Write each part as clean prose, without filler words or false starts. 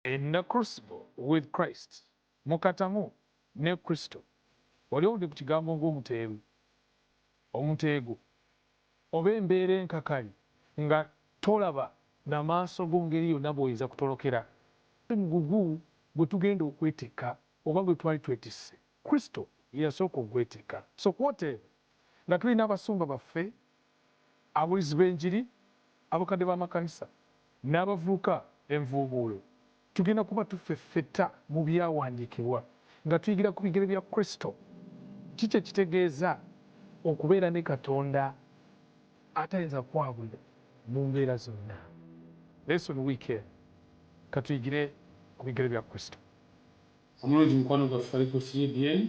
In the crucible with Christ, mu katamu ne Kristo. Wali owulidde ku kigambo ng'omuteego, omuteego oba embeera enkakali nga tolaba na maaso go ngeri yonna bw'oyinza kutolokera? Mugugu gwe tugenda okwetikka oba gwe twali twetisse, Kristo ye yasooka okugwetikka. So kwoteebe nga tulina abasumba baffe, abulizi b'enjiri, abakadde b'amakanisa n'abavubuka envuubuulo, tugenda kuba tufeffetta mu byawandiikibwa nga tuyigira ku bigere bya Kristo. Ki kye kitegeeza okubeera ne Katonda atayinza kwabulira mu mbeera zonna? Lesson week eno katuyigire ku bigere bya Kristo. Omulungi mukwano gwaffe ali ku 3BN,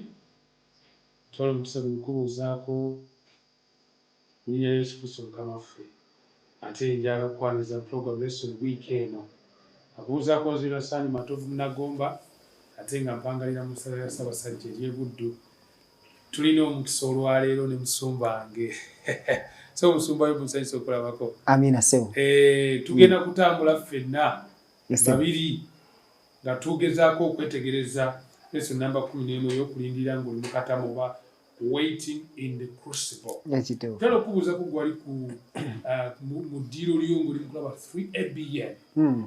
twala omukisa guno kubuuzaako mu linnya lya Yesu Kristo Mukama waffe. Ate njagala kukwaniriza program lesson week eno. Akubuuzaako nze Lwasanyu Matovu Munagomba, ate nga mpangalira mu ssaza lya Ssaabasajja ery'e Buddu. Tulina omukisa olwaleero ne musumba wange. So musumba yo musanyusa okulabako. Amina ssebo. Tugenda kutambula ffenna babiri nga tugezaako okwetegereza lesson namba 11 ey'okulindirira ng'oli mu katamu oba waiting in the crucible. Tera okubuuza ku gwali ku mu ddiiro lyo ng'oli mu kulaba 3ABN.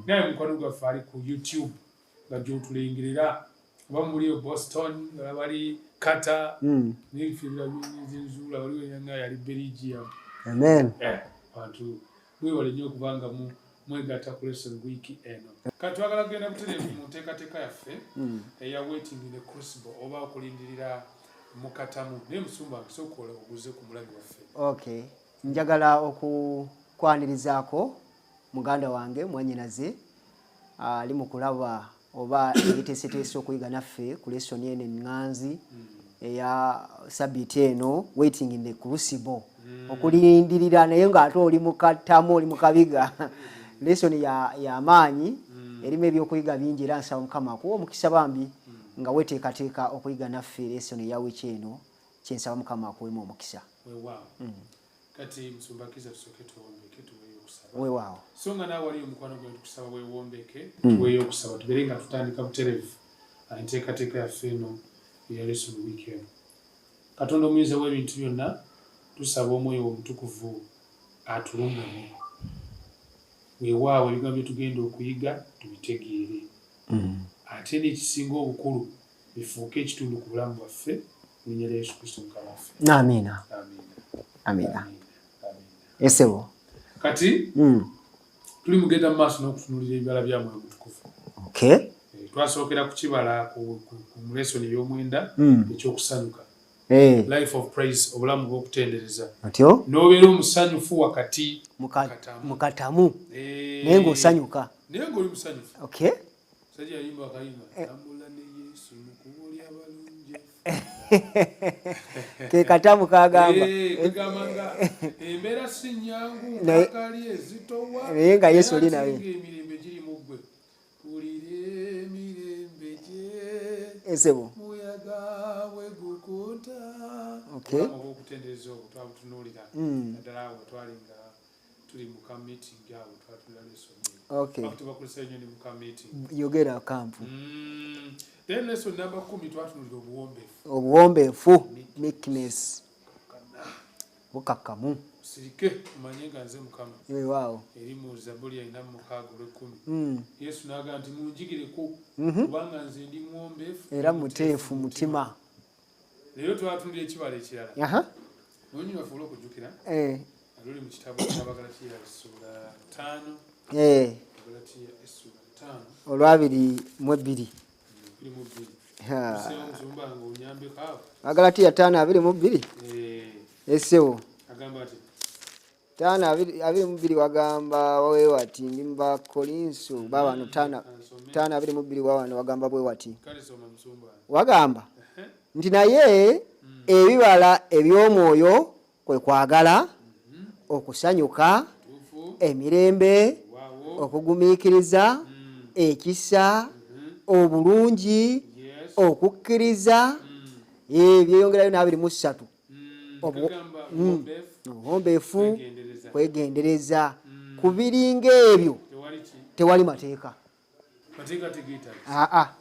Naye mukwano gwaffe ali ku YouTube nga gy'otulengerera oba muli e Boston, nga bali Qatar, n'ebifo ebirala bingi nzuula, waliwo nga yali Belgium. Amen. Bantu mwebale nnyo okubanga mwegatta ku lesson week eno. Kati twagala kugenda butereevu mu nteekateeka yaffe eya waiting in the crucible oba okulindirira mu katamu. Naye musumba wange, sooka oguze ku mulabi waffe. Okay. Njagala okukwanirizaako muganda wange mwannyinaze ali mu kulaba oba yeteeseteese okuyiga naffe ku lesson eno eŋŋanzi eya sabbiiti eno, waiting in the crucible, okulindirira naye ng'ate oli mu katamu, oli mu kabiga. Lesson y'amaanyi, erimu ebyokuyiga bingi, era nsaba Mukama akuwa omukisa bambi nga weteekateeka okuyiga naffe lesson eya wiiki eno. Kyensaba Mukama akuwemu omukisa. Weewaawo. Kati musumba kiza tusooke tuwombeke, tuweeyo okusaba. Weewaawo. So nga naawe waliyo omukwano gwe tukusaba weewombeke, tuweeyo okusaba, tubeere nga tutandika butereevu enteekateeka yaffe eno eya lesson week eno. Katonda omuyinza w'ebintu byonna, tusaba Omwoyo Omutukuvu atulungamye. Weewaawo, ebigambo bye tugenda okuyiga tubitegeere, ate n'ekisinga obukulu bifuuke ekitundu ku bulamu bwaffe, mu linnya lya Yesu Kristo Mukama waffe. Amiina. Amiina. Amiina. Amiina. Esebo. Kati tuli mugenda mu maaso n'okutunuulira ebibala bya Mwoyo Mutukuvu. Twasookera ku kibala ku lesson ey'omwenda ekyokusanyuka, life of praise, obulamu bw'okutendereza. Otyo. N'obeera omusanyufu wakati katamu. Mu katamu, naye ng'osanyuka. Naye ng'oli musanyufu. Musajja yayimba akayimba, "Tambula ne Yesu mu kkubo ly'abalungi." Ke katamu kagamba. Kugamba nga embeera si nnyangu, akali ezitowa, naye nga Yesu oli naye. Emirembe giri mu ggwe, wulira emirembe gye Esebo. muyaga bwe gukunta. Obulamu obw'okutendereza obwo twabutunuulira, naddala awo twali nga tuli mu ka meeting, awo twatunula lesson eyo. Bakutubakulisa nnyo ne mu ka meeting. Yogera kampu. Then lesson namba 10 twatunulira obuwombeefu. Obuwombeefu, meekness, bukakkamu. Osirike omanye nga nze Mukama. Weewaawo. Eri mu Zabuli 46 olw'ekumi, Yesu n'agamba nti, "Munjigireko, kubanga nze ndi muwombeefu era muteefu mutima." Leero twatunulira ekibala ekirala. Olunyuma waffe olw'okujjukira luli mu kitabo ky'Abagalatiya essuula 5. Abagalatiya essuula 5. Olwabiri mu bbiri. 22. Tuseewo musumba nga onyambeko awo. Agalatiya 5:22. Esebo. Agamba ati 5 22 wagamba wewati, ndi mu Bakolinso babano 5. Ansome. 5:22 wawano wagamba bwe wati. Kale soma, musumba. Wagamba nti, "Naye ebibala eby'omwoyo kwe kwagala, okusanyuka, Tuufu. emirembe, okugumiikiriza, ekisa, obulungi, okukkiriza." Byeyongerayo n'23. Kagamba buwombeefu, obuwombeefu, kwegendereza. Kwegendereza. Ku biringa ebyo tewali ki? Tewali mateeka. Mateeka tegeetagisa. Aa.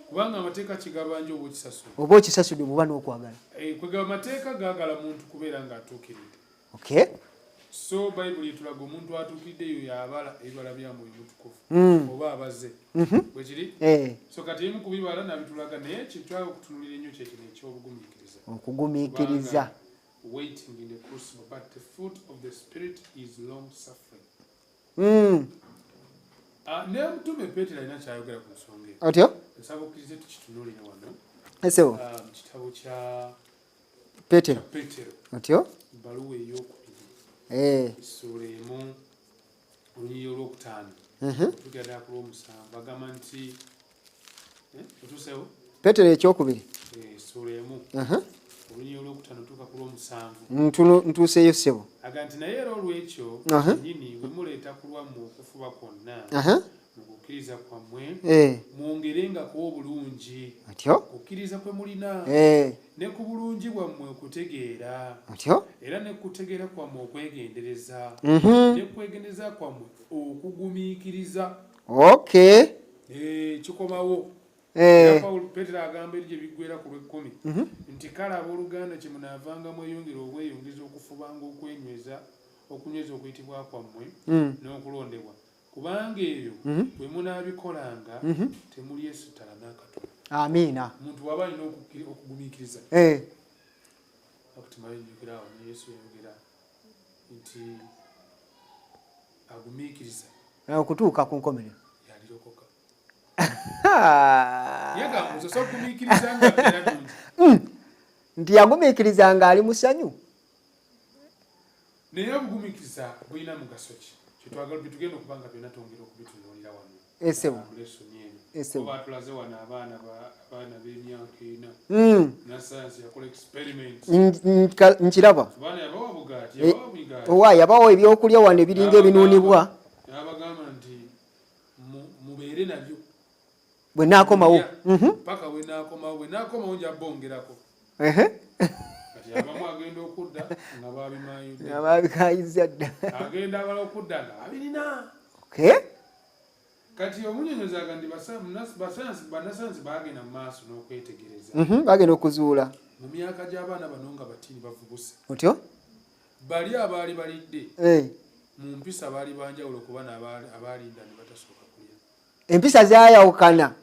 Kubanga amateeka kigabanja oba okisasula. Oba okisasudde bw'oba n'okwagala. Eh, kwegaba amateeka gaagala muntu kubeera ng'atuukiridde. Okay. So Bayibuli etulaga omuntu atuukiridde eyo y'abala ebibala bya Mwoyo Mutukuvu oba abaze. Bwe kiri? Eh. So kati ebimu ku bibala nabitulaga, naye kyetwagala okutunuulira ennyo kye kino eky'obugumiikiriza. Okugumiikiriza. Kubanga waiting in the crucible, but the fruit of the Spirit is long suffering. Ah, ne Mutume Peetero alina ky'ayogera ku nsonga eyo. Otyo? Nsaba okkirize tukitunuulire wano. Esebo. Ah, mu kitabo kya Petero. Peetero. Otyo? Ebbaluwa ey'okubiri. Eh. Essuula 1, olunyiriri olwokutaano. Okutuukira ddala ku lw'omusanvu. Agamba nti, otuuseewo? Peetero ekyokubiri. Essuula 1. Olunyiriri olwokutaano otuuka ku lw'omusanvu. Ntuuseeyo ssebo. Agamba nti naye era olw'ekyo kennyini bwe muleeta ku lwammwe okufuba kwonna mu kukkiriza kwammwe, mwongerengako obulungi. Otyo? Okukkiriza kwe mulina. Ne ku bulungi bwammwe okutegeera. Otyo? Era ne kutegeera kwammwe okwegendereza. Ne kwegendereza kwammwe okugumiikiriza. Okay. Kikomawo. Era Pawulo Peetero agamba eri gye biggweera ku lw'ekkumi nti kale abooluganda kye munaavanga mweyongera obweyongezi okufubanga okwenyweza okunyweza okuyitibwa kwammwe n'okulondebwa, kubanga ebyo bwe munaabikolanga temulyesittala n'akatono. Amiina. Omuntu bw'aba alina okugumiikiriza, akutimala ejjukira awo ne Yesu yayogera nti agumiikiriza okutuuka ku nkomerero yalirokoka. Yagamba osobola okugumiikiriza nga mbeera nnungi. Nti yagumiikiriza ng'ali musanyu. Naye obugumiikiriza bulina mugaso ki? Kyetwagala bitugenda okuba nga byonna twongera okubitunuulira wano. Esebo. Mu lesson eno. Esebo. Oba atulaze wano abaana b'emyaka 4. Na sayansi yakola experiment. Nkiraba. Abaana yabawa bugaati, yabawa bugaati. Owa yabawa ebyokulya wano ebiringa ebinuunibwa. N'abagamba nti mubeere nabyo. Bwe naakomawo. Paka bwe naakomawo, bwe naakomawo nja bongerako. Kati abamu agenda okudda nga babimayudde. Nga babikayizza dda. Agenda abala okudda nga babirina. Okay. Kati omunyonyozi agamba nti bannasayansi baagenda mu maaso n'okwetegereza. Bagenda okuzuula. Mu myaka gy'abaana bano nga batiini bavubuse. Otyo? Bali abaali balidde. Mu mpisa baali banjawulo ku bano abaalinda ne batasooka kulya. Empisa zaayawukana.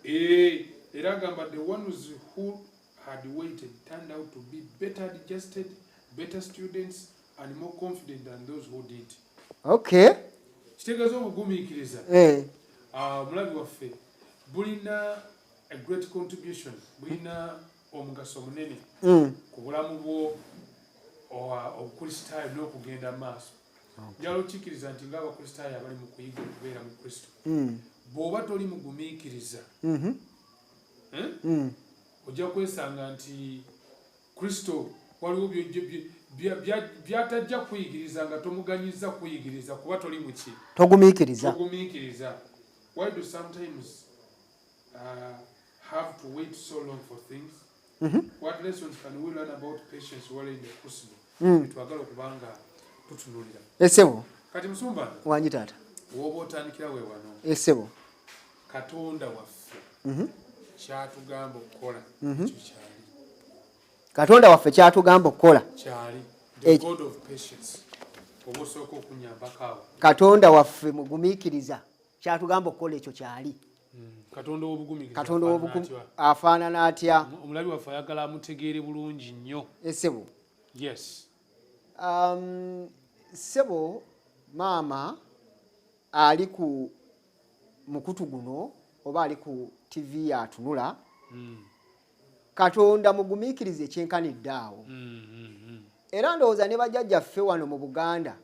Era agamba the ones who had waited turned out to be better adjusted, better students and more confident than those who did. Okay. Kitegeeza obugumiikiriza. Omulabi waffe bulina a great contribution, bulina omugaso munene ku bulamu bwo obukristaayo n'okugenda mu maaso. Njagala okkiriza nti ng'abakristaayo abali mu kuyiga okubeera mu Kristo, bw'oba toli mugumiikiriza, ojja kwesanga nti Kristo waliwo by'atajja kuyigiriza nga tomuganyiza kuyigiriza kuba toli muki? Togumiikiriza. Togumiikiriza. Why do sometimes have to wait so long for things? What lessons can we learn about patience while in the crucible? Twagala okubanga tutunulira. Esebo. Kati musumba. Wangi taata. Woba otandikira we wano. Esebo. Katonda waffe. Kyatugamba okukola. Ekyo kyali. Katonda waffe kyatugamba okukola. Kyali. The God of patience. Oba osooka okunyambako awo. Katonda waffe mugumiikiriza. Kyatugamba okukola ekyo kyali. Katonda w'obugumiikiriza Katonda afaanana w'obugu- atya? afaanana atya? Omulabi waffe ayagala amutegeere bulungi nnyo. Esebo. Yes. Sebo maama ali ku mukutu guno oba ali ku TV atunula. Katonda mugumiikiriza ekyenkanidde awo. Era ndowooza ne bajjajjaffe wano mu Buganda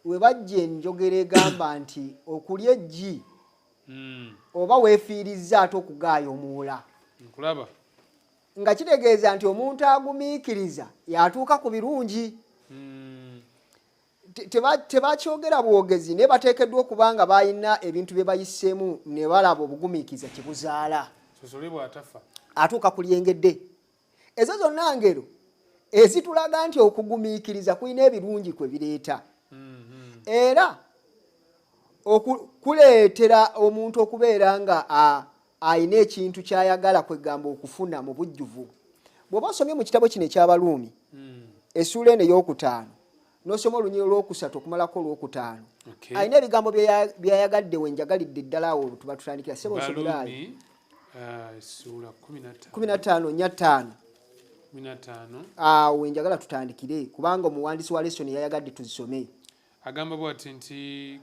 we bajja enjogera egamba nti okulya eggi oba weefiirizza ate okugaaya omuwula. Nkulaba. Nga kitegeeza nti omuntu agumiikiriza yatuuka ku birungi. Tebakyogera bwogezi naye bateekeddwa okuba nga balina ebintu bye bayiseemu ne balaba obugumiikiriza kye buzaala. Sosole bw'atafa. Atuuka ku lyengedde. Ezo zonna ngero ezitulaga nti okugumiikiriza kulina ebirungi kwe bireeta. Era Kuleetera omuntu okubeera nga ayina ekintu kyayagala, kwegamba okufuna mu bujjuvu. Bw'oba osomye mu kitabo kino ekyabaluumi, essuula eno ey'okutaano, n'osoma olunyiriri olwokusatu okumalako olwokutaano, alina ebigambo byayagadde wenjagalidde ddala awo tuba tutandikira. Sebo, nsomerayo. Baluumi, essuula 15. 15 4 5. 15. Awo wenjagala tutandikire, kubanga omuwandiisi wa lesson yayagadde tuzisome. Agamba bw'ati nti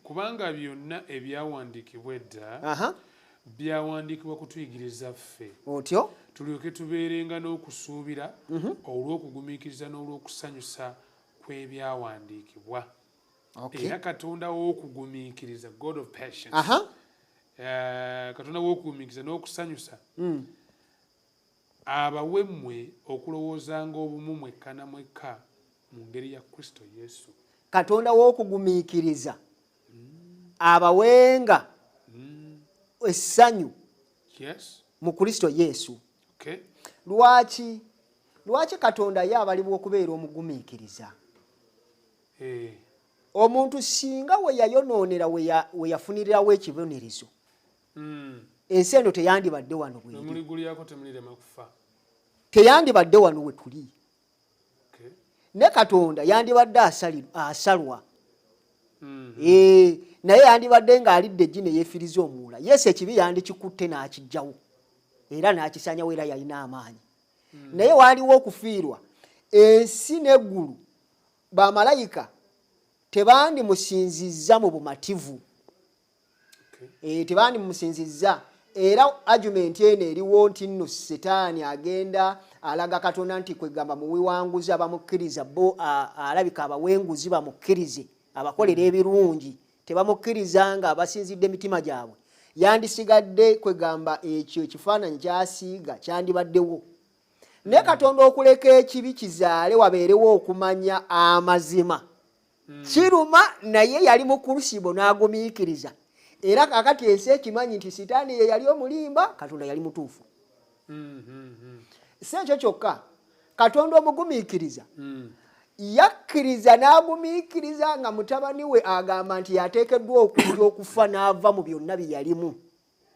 kubanga byonna ebyawandiikibwa edda byawandiikibwa kutuyigiriza ffe, otyo tulyoke tubeerenga n'okusuubira olw'okugumiikiriza n'olw'okusanyusa kw'ebyawandiikibwa. Era Katonda w'okugumiikiriza, God of patience, Katonda w'okugumiikiriza n'okusanyusa abawe mmwe okulowoozanga obumu mwekka na mwekka mu ngeri ya Kristo Yesu. Katonda w'okugumiikiriza abawenga essanyu mu Kristo Yesu. Lwaki Katonda ye abalibwa okubeera omugumiikiriza? Omuntu singa we yayonoonera, we yafunirirawo ekibonerezo, ensi eno teyandibadde wano bweri. Bwe temulirema kufa. Teyandibadde wano we tuli. Ne Katonda yandibadde asalwa. Naye yandibadde ng'alidde eggi ne yeefiriza omuwula. Yesu ekibi yandikikutte n'akijjawo era n'akisanyawo, era yalina amaanyi. Naye waaliwo okufiirwa ensi n'eggulu. Bamalayika tebandimusinzizza mu bumativu. Tebandimusinzizza. Era argument eno eriwo nti nno Setaani agenda alaga Katonda nti kwegamba muwiwanguzi abamukkiriza bo alabika abawenguzi bamukkirize abakolera ebirungi, tebamukkiriza nga abasinzidde emitima gyabwe. Yandisigadde kwegamba ekyo ekifaananyi kyasiiga kyandibaddewo, naye Katonda okuleka ekibi kizaale wabeerewo okumanya amazima kiruma. Naye yali mu crucible n'agumiikiriza, era kakati ensi ekimanyi nti Sitaani ye yali omulimba, Katonda yali mutuufu. Si ekyo kyokka, Katonda omugumiikiriza yakkiriza n'agumiikiriza nga mutabani we agamba nti yateekeddwa okujja okufa, n'ava mu byonna bye yalimu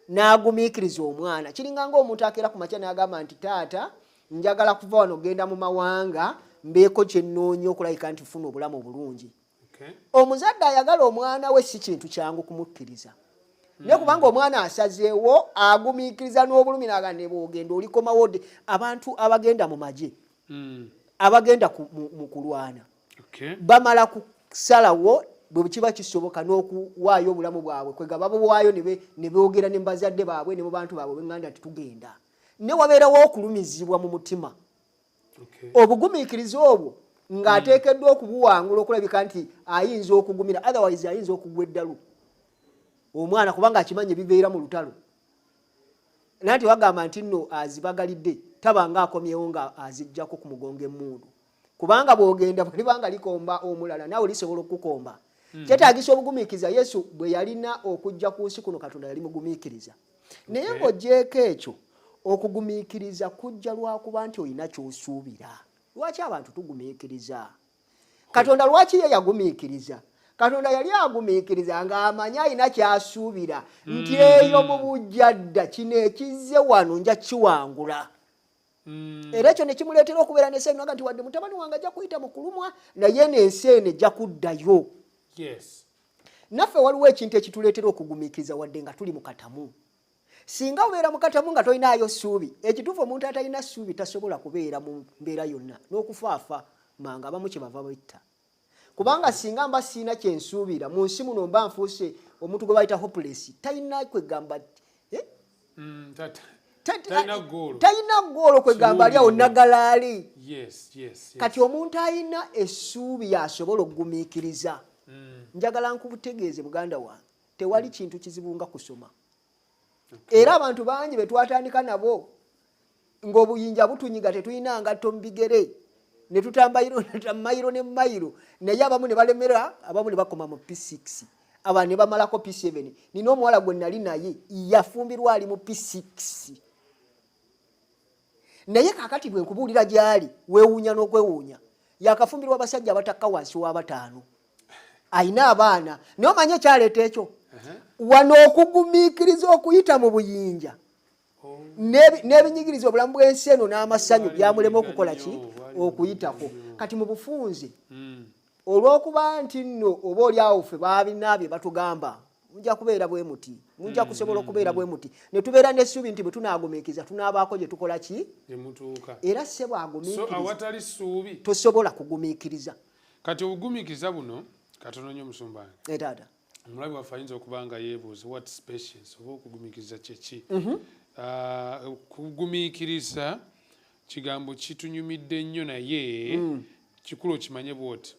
n'agumiikiriza omwana. Kiringa ng'omuntu akeera ku makya n'agamba nti, "Taata, njagala kuva wano genda mu mawanga mbeeko kyennoonya okulabika nti funa obulamu obulungi." Omuzadde ayagala omwana we, si kintu kyangu kumukkiriza, naye kubanga omwana asazeewo, agumiikiriza n'obulumi naga ne bwogenda olikomawo ddi. Abantu abagenda mu magye, abagenda mu kulwana, bamala kusalawo bwe kiba kisoboka n'okuwaayo obulamu bwabwe, kwega babuwaayo ne boogera ne bazadde baabwe ne mu bantu baabwe b'eŋŋanda nti tugenda, ne wabeerawo okulumizibwa mu mutima. Obugumiikiriza obwo ng'ateekeddwa okubuwangula okulabika nti ayinza okugumira, otherwise ayinza okugwa eddalu omwana, kubanga akimanyi ebibeera mu lutalo. Nanti bagamba nti nno azibagalidde taba nga akomyewo nga azijjako ku mugongo emmundu, kubanga bw'ogenda bwelibanga likomba omulala, naawe lisobola okukukomba. Kyetaagisa obugumiikiriza. Yesu bwe yalina okujja ku nsi kuno, Katonda yali mugumiikiriza. Naye ng'ogyeko ekyo, okugumiikiriza kujja lwakuba nti olina ky'osuubira. Lwaki abantu tugumiikiriza? Katonda lwaki ye yagumiikiriza? Katonda yali agumiikiriza ng'amanyi alina kyasuubira nti eyo mu bujjadda kino ekizze wano nja kiwangula. Era ekyo ne kimuleetera okubeera nesenga nti wadde mutabani wange ajja kuyita mu kulumwa, naye nensi eno ejja kuddayo. Naffe waliwo ekintu ekituleetera okugumiikiriza wadde nga tuli mu katamu. Singa obeera mu katamu nga tolinaayo ssuubi, ekituufu omuntu atalina ssuubi tasobola kubeera mu mbeera yonna, n'okufaafa mangu. Abamu kyebava betta, kubanga singa mba siina kyensuubira mu nsi muno, mba nfuuse omuntu gwe bayita hopeless, talina kwegamba, eh? Talina goal. Talina goal, kwegamba ali awo nagalaali. Kati omuntu alina essuubi yasobola okugumiikiriza. Njagala nkubutegeeze muganda wange, tewali kintu kizibu nga kusoma. Era abantu bangi be twatandika nabo ng'obuyinja butunyiga, tetulina ngatto mu bigere, ne tutambayiro mayiro ne mayiro, naye abamu ne balemera, abamu ne bakoma mu P6, aba ne bamalako P7. Nina omuwala gwe nali naye yafumbirwa ali mu P6, naye kakati bwe nkubuulira gyali weewuunya n'okwewuunya, yakafumbirwa abasajja abatakka wansi wa bataano. Alina abaana, naye omanye ekyaleeta ekyo wano okugumiikiriza okuyita mu buyinja n'ebinyigiriza obulamu bw'ensi eno n'amasanyu byamulema okukola ki? Okuyitako. Kati mu bufunze, olw'okuba nti nno oba oli awo ffe babina bye batugamba, mujja kubeera bwe muti, mujja kusobola okubeera bwe muti, ne tubeera n'essuubi nti bwe tunaagumiikiriza tunaabaako gye tukola ki? Gyemutuuka. Era ssebo, So agumiikiriza awatali ssuubi tosobola kugumiikiriza. Kati obugumiikiriza buno, katono nnyo, musumba wange. Eh, taata. Omulabi waffe ayinza okuba nga yeebuuza, "What's patience?" oba okugumiikiriza kyeki? Ah, okugumiikiriza kigambo kitunyumidde nnyo, naye kikulu okimanye bwoti.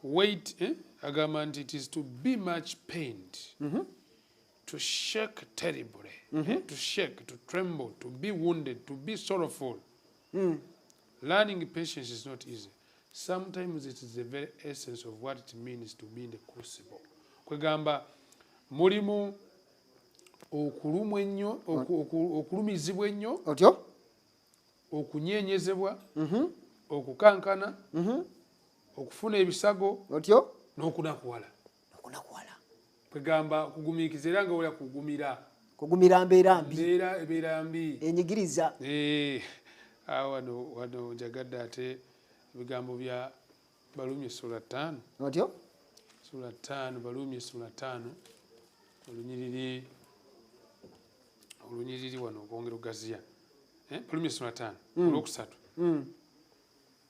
Wait, eh? Agamba nti it is to be much pained, to shake terribly, eh? To shake, to tremble, to be wounded, to be sorrowful. Learning patience is not easy. Sometimes it is the very essence of what it means to be in the crucible. Kwegamba mulimu okulumwa ennyo, okulumizibwa ennyo, Otyo. okunyenyezebwa, okukankana, okufuna ebisago Otyo. n'okunakuwala. Okunakuwala. Kwegamba okugumiikiriza era nga olya kugumira Kugumira mbeera mbi. Mbeera ebeera mbi. Enyigiriza. Eh, awo wano njagadde ate ebigambo bya Baluumi essula 5. Otyo. Sula 5, Baluumi essula 5, olunyiriri wano okwongera okugaziya. Eh, Baluumi essula 5 olwokusatu.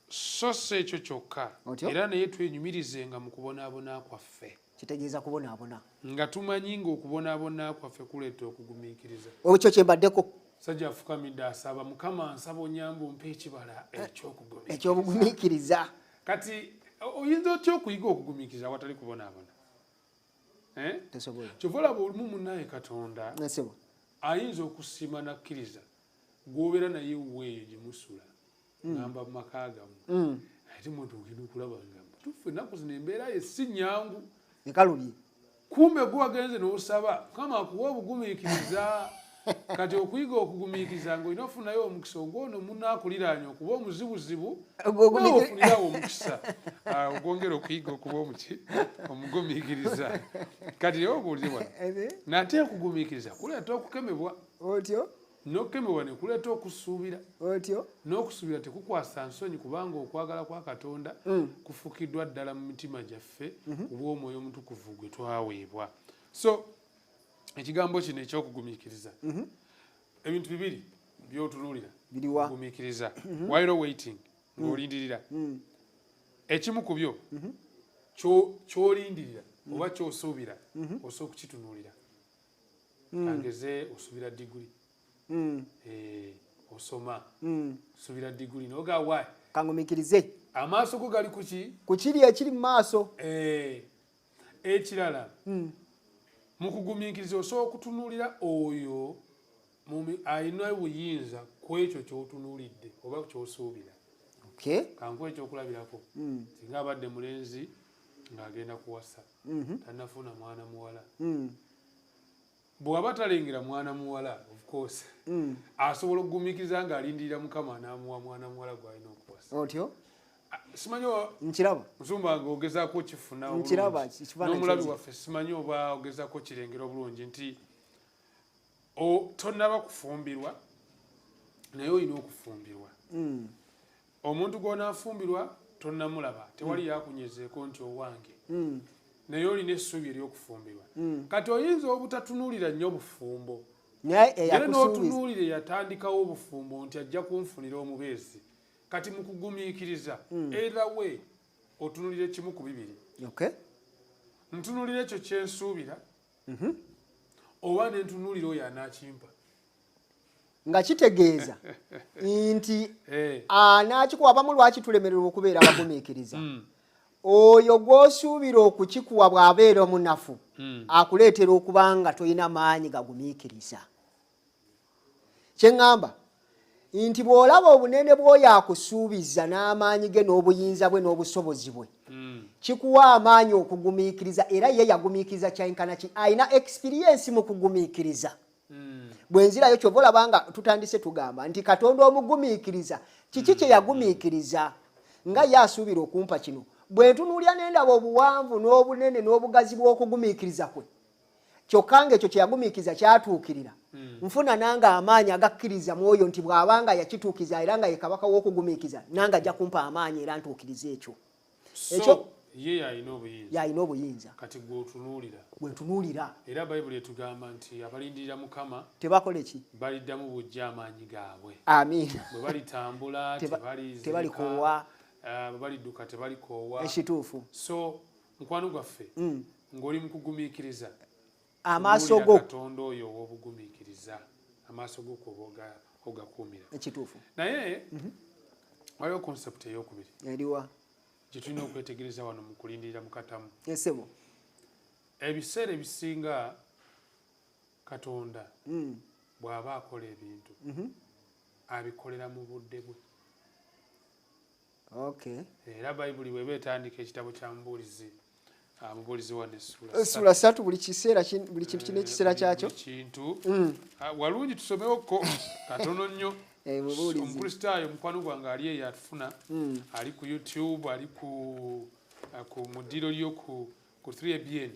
So si ekyo kyokka, Otyo. era naye twenyumirizenga mu kubonaabona kwaffe, Kitegeeza kubonaabona. Nga tumanyi ng'okubonaabona kwaffe kuleeta okugumiikiriza. Ekyo kyembaddeko. Sajja afukamidde asaba, "Mukama, nsaba onyamba ompe ekibala ekyokugumiikiriza." Ekyobugumiikiriza. Kati oyinza otya okuyiga okugumiikiriza awatali kubonaabona? Eh? Tosobola. Kyova olaba olumu munnaye Katonda Nsebo. ayinza okusiima nakkiriza gwobeera naye weeyo gye musula, ngamba mu maka gammwe, ate muntu ogenda okulaba nga mutuufu ennaku zino embeera ye si nnyangu. Ekalubye. Kumbe gwe wagenze n'osaba Mukama akuwa obugumiikiriza. Kati okuyiga okugumiikiriza ng'olina ofunayo omukisa ogwono munaakuliraanya okuba omuzibuzibu, nawe ofunirawo omukisa, ah, ogwongera okuyiga okuba omuki omugumiikiriza. Kati leero obuulire wano nate okugumiikiriza kuleeta okukemebwa. Otyo. N'okukemebwa ne kuleeta okusuubira. Otyo. N'okusuubira tekukwasa nsonyi, kubanga okwagala kwa Katonda kufukiddwa ddala mu mitima gyaffe ku bw'Omwoyo Omutukuvu gwe twaweebwa. So ekigambo kino ekyokugumiikiriza, ebintu bibiri byotunuulira. Biriwa? Okugumiikiriza while waiting, ng'olindirira, ekimu ku byo ky'olindirira oba ky'osuubira osobola okukitunuulira. Kangeze osuubira diguli. Eh, osoma, osuubira diguli noga why. Kangumiikirize. Amaaso go gali kuki? Ku kiri ekiri mu maaso. Eh, ekirala, mu kugumiikiriza osobola okutunuulira oyo alina obuyinza ku ekyo ky'otunuulidde oba ky'osuubira. Kankuwa ekyokulabirako. Singa abadde mulenzi ng'agenda kuwasa, tannafuna mwana muwala, bw'aba talengera mwana muwala, of course asobola okugumiikiriza ng'alindirira Mukama anaamuwa mwana muwala gw'alina okuwasa. Otyo. Ah, simanyi Nkiraba. Musumba nga ogezaako okifuna Nkiraba, obulungi. Ekifaananyi N'omulabi kyonzi. waffe, simanyi oba ogezaako kirengera obulungi nti tonnaba kufumbirwa naye olina okufumbirwa. Omuntu gw'onaafumbirwa tonnamulaba, tewali yakunyezeeko nti owange, naye olina essuubi ery'okufumbirwa. Kati oyinza obutatunuulira nnyo bufumbo, Naye era eyakusuubiza. n'otunuulira eyatandikawo obufumbo nti ajja kunfunira omubeezi. Kati mu kugumiikiriza, either way otunuulira ekimu ku bibiri. Ntunuulira ekyo kyensuubira oba nentunuulira oyo anaakimpa. Nga kitegeeza nti Eh, anaakikuwa. Abamu lwaki tulemererwa okubeera abagumiikiriza? Oyo gw'osuubira okukikuwa bw'abeera omunafu, akuleetera okuba nga tolina maanyi gagumiikiriza. Kyeŋŋamba nti bw'olaba obunene bw'oyo akusuubiza n'amaanyi ge n'obuyinza bwe n'obusobozi bwe, kikuwa amaanyi okugumiikiriza. Era ye yagumiikiriza kyankana ki? Alina experience mu kugumiikiriza. Bwe nzirayo, kyova olaba nga tutandise tugamba nti Katonda omugumiikiriza, kiki kye yagumiikiriza nga ye asuubira okumpa kino? Bwe ntunuulira ne ndaba obuwanvu n'obunene n'obugazi bw'okugumiikiriza kwe, kyokka ng'ekyo kye yagumiikiriza kyatuukirira, nfuna nange amaanyi agakkiriza mu oyo nti bw'aba nga yakituukiriza era nga ye kabaka w'okugumiikiriza, nange ajja kumpa amaanyi era ntuukirize ekyo. So ye yalina obuyinza. Yalina obuyinza. Kati gwe otunuulira. Gwe ntunuulira. Era Bayibuli etugamba nti abalindirira Mukama tebakola ki? Baliddamu buggya amaanyi gaabwe. Amiina. Bwe balitambula tebalikoowa. Bwe balidduka tebalikoowa. Ekituufu. So mukwano gwaffe ng'oli mu kugumiikiriza, amaaso go Katonda oyo ow'obugumiikiriza, amaaso go kwoba ogakuumira. Ekituufu. Naye waliwo concept ey'okubiri. Eriwa? Gye tulina okwetegereza wano mu kulindirira mu katamu. Esebo. Ebiseera ebisinga Katonda bw'aba akola ebintu abikolera mu budde bwe. Era Bayibuli bw'eba etandika ekitabo kya Mubuulizi, Mubuulizi wano essuula 3, buli kiseera buli kintu kirina ekiseera kyakyo. Kintu. Walungi tusomewoko katono nnyo. Omukristaayo mukwano gwange ali eyo atufuna, ali ku YouTube, ali ku mudiro lyo ku 3ABN.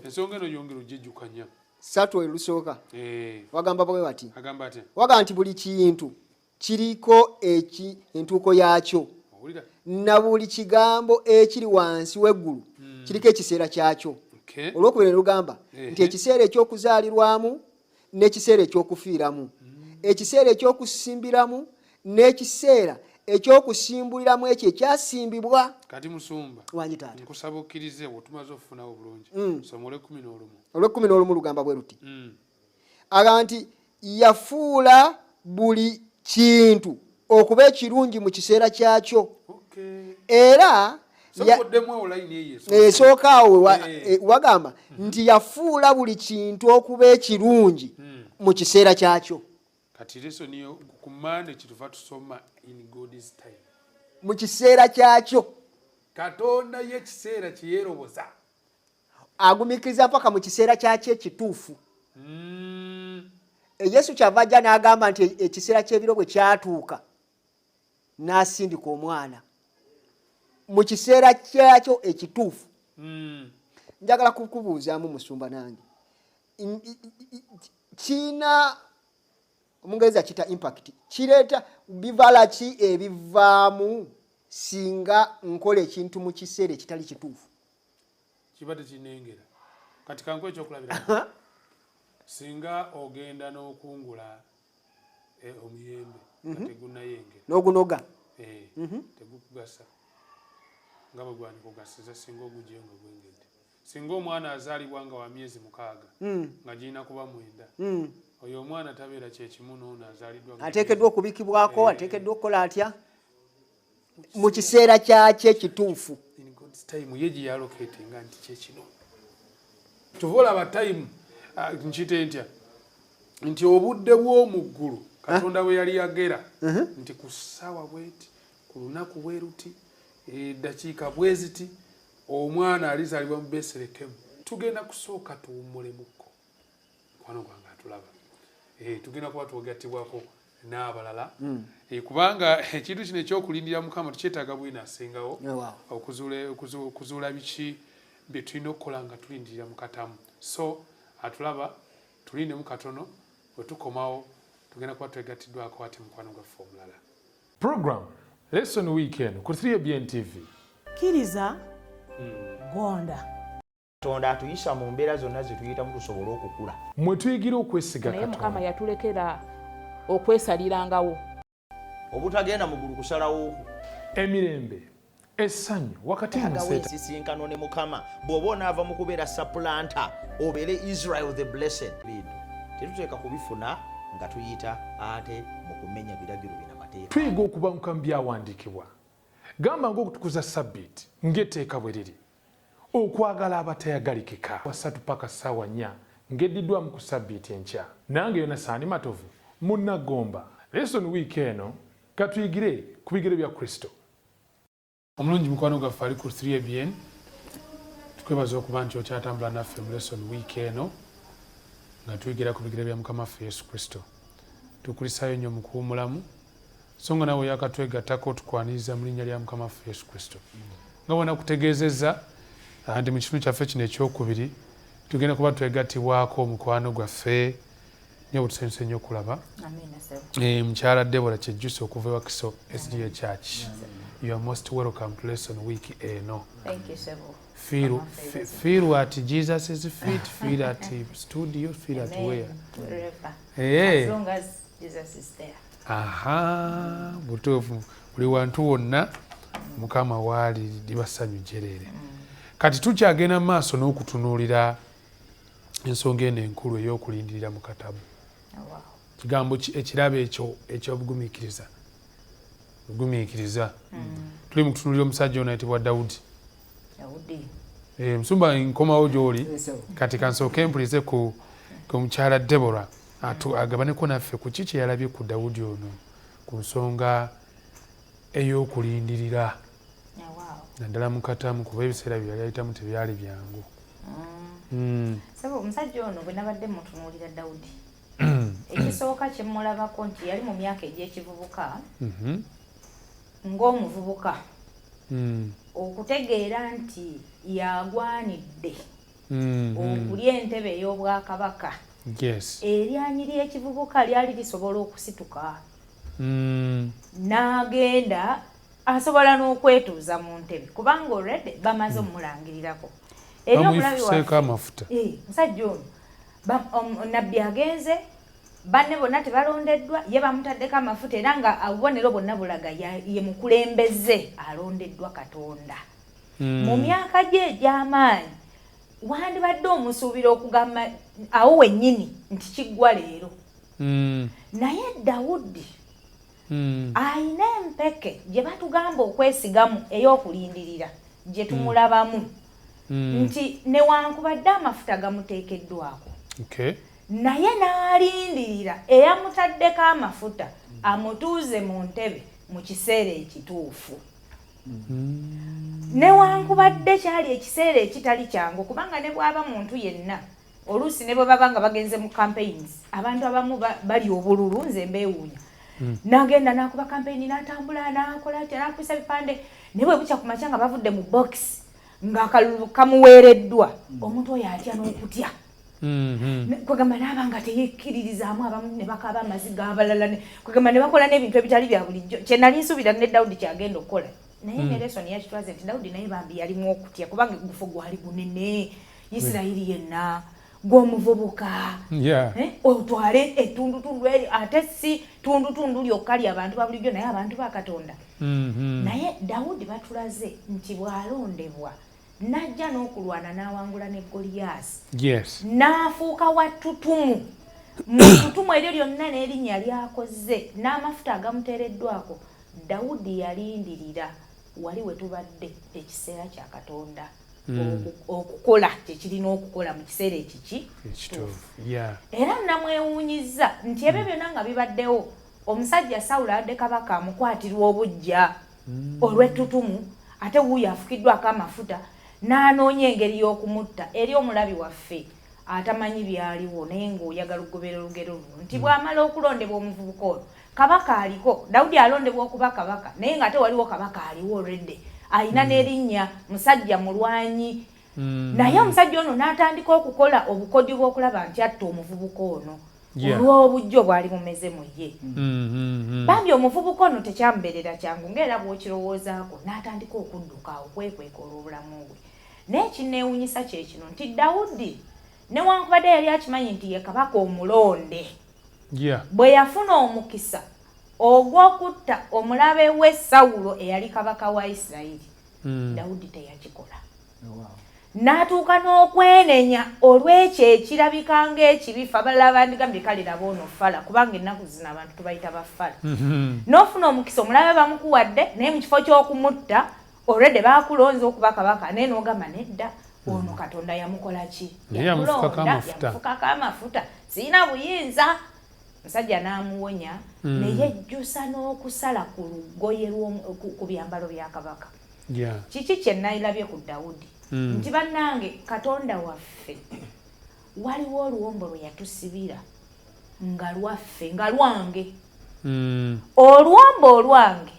Ensonga eno yongera ogijjukanya. 3 olusooka. Wagamba bwe bati. Agamba atya? Wagamba nti buli kintu kiriko entuuko yaakyo. Na buli kigambo ekiri wansi w'eggulu kiriko ekiseera kyakyo. Olwokubiri ne lugamba nti ekiseera eky'okuzaalirwamu n'ekiseera eky'okufiiramu, ekiseera eky'okusimbiramu n'ekiseera eky'okusimbuliramu ekyo ekyasimbibwa. Kati musumba, wangi taata, nkusaba okkirize bw'otumaze okufunawo bulungi. Soma olw'ekumi n'olumu. Olw'ekumi n'olumu lugamba bwe luti. Agamba nti yafuula buli kintu okuba ekirungi mu kiseera kyakyo. Era esooka awo wagamba nti yafuula buli kintu okuba ekirungi mu kiseera kyakyo. Kati lesson yo ku Mande kituva tusoma in God's time. Mu kiseera kyakyo. Katonda ye ekiseera kyeyeeroboza. Agumiikiriza mpaka mu kiseera kyakyo ekituufu. Yesu kyava ajja n'agamba nti ekiseera ky'ebiro bwe kyatuuka n'asindika omwana mu kiseera kyakyo ekituufu. Njagala kukubuuzaamu musumba nange, kiina omungereza kita impact, kireeta bivala ki ebivaamu singa nkola ekintu mu kiseera ekitali kituufu? Kiba tekinengera. Kati kankuwe ekyokulabirako. Singa ogenda n'okungula omuyembe nga tegunnayengera, n'ogunoga, tegukugasa nga bwe gwandikugasiza singa ogugyeyo nga gwengedde. Singa omwana azaalibwa nga wa myezi 6 nga girina kuba 9, oyo omwana tabeera kyekimu n'ono azaaliddwa nga ateekeddwa okubikibwako, ateekeddwa okukola atya mu kiseera kyakyo ekituufu. In God's time ye gye yalocatinga nti kyekino. Kyova olaba time, nkiyite ntya, nti obudde bw'omu ggulu Katonda bwe yali yagera nti ku ssaawa bweti, ku lunaku bwe luti, eddakiika bwe ziti, omwana alizaalibwa mu Besirekemu. Tugenda kusooka tuwummulemukko, mukwano gwange atulaba, tugenda kuba twegattibwako n'abalala, kubanga ekintu kino ekyokulindira Mukama tukyetaaga bwino asingawo okuzuula biki bye tulina okukola nga tulindirira mu katamu. So atulaba, tulindemu katono, bwe tukomawo tugenda kuba twegattiddwako ate mukwano gwaffe omulala. Program Lesson Weekend ku 3ABN TV. Kkiriza, gonda. Katonda atuyisa mu mbeera zonna ze tuyitamu tusobole okukula. Mwe tuyigira okwesiga Naye Mukama Katonda. yatulekera okwesalirangawo. Obutagenda mu ggulu kusalawo okwo. Emirembe, essanyu wakati mu Agawo nseeta. Ensisinkano ne Mukama bw'oba onaava mu kubeera supplanter obeere Israel the blessed. Bintu tetuteeka kubifuna nga tuyita ate mu kumenya biragiro bina mateeka. Tuyiga okubanguka mu byawandiikibwa, gamba ng'okutukuza Ssabbiiti ng'etteeka bwe liri, okwagala abatayagalikika. 3 paka ssaawa 4 ng'eddiddwamu ku Ssabbiiti enkya. Nange Yonasaani Matovu Munnagomba. Lesson week eno katuyigire ku bigere bya Kristo. Omulungi mukwano gwaffe ali ku 3ABN, tukwebaza okuba nti okyatambula naffe mu lesson week eno nga tuyigira ku bigere bya Mukama waffe Yesu Kristo. Tukulisaayo nnyo mu kuwummulamu, so nga nawe yakatwegattako tukwaniriza mu linnya lya Mukama waffe Yesu Kristo. Nga bwenakutegeezezza nti mu kitundu kyaffe kino ekyokubiri tugenda kuba twegattibwako omukwano gwaffe nyo butusanyuse nnyo okulaba mukyala Deborah Kyejjusa okuva e Wakiso SDA Church. You are most welcome to lesson week eno. Thank you, Sebo. Feel at Jesus' feet, feel at studio, feel at where? Wherever. Hey. As long as Jesus is there. Aha, butuufu buli wantu wonna Mukama waali liba ssanyu jjereere. Kati tukyagenda mu maaso n'okutunuulira ensonga eno enkulu ey'okulindirira mu katabu. Oh, wow. Kigambo ekirabo ekyo eky'obugumiikiriza. Bugumiikiriza. Tuli mu kutunuulira omusajja ono ayitibwa Dawudi. Dawudi. Musumba nkomawo gy'oli. Kati kansooke mpulize ku mukyala Deborah agabaneko naffe ku ki kye yalabye ku Dawudi ono ku nsonga ey'okulindirira. Oh, wow. Naddala mu katamu kuba ebiseera bye yali ayitamu tebyali byangu. Sebo omusajja ono bwe nabadde mutunuulira Dawudi, ekisooka kye mmulabako nti yali mu myaka egy'ekivubuka, ng'omuvubuka, okutegeera nti yagwanidde okulya entebe ey'obwakabaka. Eryanyi ly'ekivubuka lyali lisobola okusituka. N'agenda asobola n'okwetuuza mu ntebe kubanga already bamaze omulangirirako. Eri omulabi Bamuyifuseeko amafuta. Musajja ono nabbi agenze, banne bonna tebalondeddwa, ye bamutaddeko amafuta era nga obubonero bwonna bulaga ye mukulembeze alondeddwa Katonda. Mu myaka gye egy'amaanyi wandibadde omusuubira okugamba awo wennyini nti kiggwa leero. Naye Dawudi ayina empeke gye batugamba okwesigamu ey'okulindirira gye tumulabamu nti newankubadde amafuta gamuteekeddwako, naye n'alindirira eyamutaddeko amafuta amutuuze mu ntebe mu kiseera ekituufu. Newankubadde kyali ekiseera ekitali kyangu, kubanga ne bw'aba muntu yenna oluusi ne bwe baba nga bagenze mu campaigns, abantu abamu bali obululu, nze mbeewuunya. N'agenda n'akuba campaign, n'atambula, n'akola atya, n'akubisa bipande, naye bwe bukya ku makya nga bavudde mu box ng'akalulu kamuweereddwa, omuntu oyo atya n'okutya. Kwegamba n'aba nga teyekkiririzaamu, abamu ne bakaaba amaziga, abalala kwegamba ne bakola n'ebintu ebitali bya bulijjo. Kye nali nsuubira ne Dawudi kyagenda okukola, naye ne lesson yakitwaze nti Dawudi naye bambi yalimu okutya, kubanga eggufu gwali gunene, Isirayiri yenna gw'omuvubuka. Otwale ettundutundu eri, ate si ttundutundu lyokka ly'abantu ba bulijjo, naye abantu ba Katonda. Naye Dawudi batulaze nti bw'alondebwa n'ajja n'okulwana n'awangula ne Goliyaasi. N'afuuka wa ttutumu. Mu ttutumu eryo lyonna n'erinnya ly'akoze n'amafuta agamuteereddwako, Dawudi yalindirira wali we tubadde ekiseera kya Katonda okukola kye kirina okukola mu kiseera ekiki ekituufu. Era namwewuunyizza nti ebyo byonna nga bibaddewo, omusajja Sawulo abadde kabaka amukwatirwa obuggya olw'ettutumu, ate wuuyo afukiddwako amafuta n'anoonya engeri y'okumutta. Eri omulabi waffe atamanyi byaliwo naye ng'oyagala okugobera olugero luno nti bw'amala okulondebwa omuvubuka ono, kabaka aliko, Dawudi alondebwa okuba kabaka, naye ng'ate waliwo kabaka aliwo already, alina n'erinnya, musajja mulwanyi. Naye omusajja ono n'atandika okukola obukodyo bw'okulaba nti atta omuvubuka ono olw'obujjo bwali bumeze mu ye. Bambi omuvubuka ono tekyamubeerera kyangu ng'era bw'okirowoozaako, n'atandika okudduka okwekweka olw'obulamu bwe. Naye ekinneewuunyisa kye kino nti Dawudi newankubadde yali akimanyi nti ye kabaka omulonde, bwe yafuna omukisa ogw'okutta omulabe we Sawulo eyali kabaka wa Isirayiri, Dawudi teyakikola. N'atuuka n'okwenenya olw'ekyo ekirabika ng'ekibi. Ffe abalala bandigambye kale laba ono fala, kubanga ennaku zino abantu tubayita bafala. N'ofuna omukisa omulabe bamukuwadde, naye mu kifo ky'okumutta, already baakulonze okuba kabaka, naye n'ogamba nedda, ono Katonda yamukola ki? Yamufukako amafuta, sirina buyinza. Musajja n'amuwonya, ne yejjusa n'okusala ku lugoye ku byambalo bya kabaka. Kiki kye nalabye ku Dawudi? Nti bannange Katonda waffe waliwo oluwombo lwe yatusibira nga lwaffe, nga lwange. Oluwombo olwange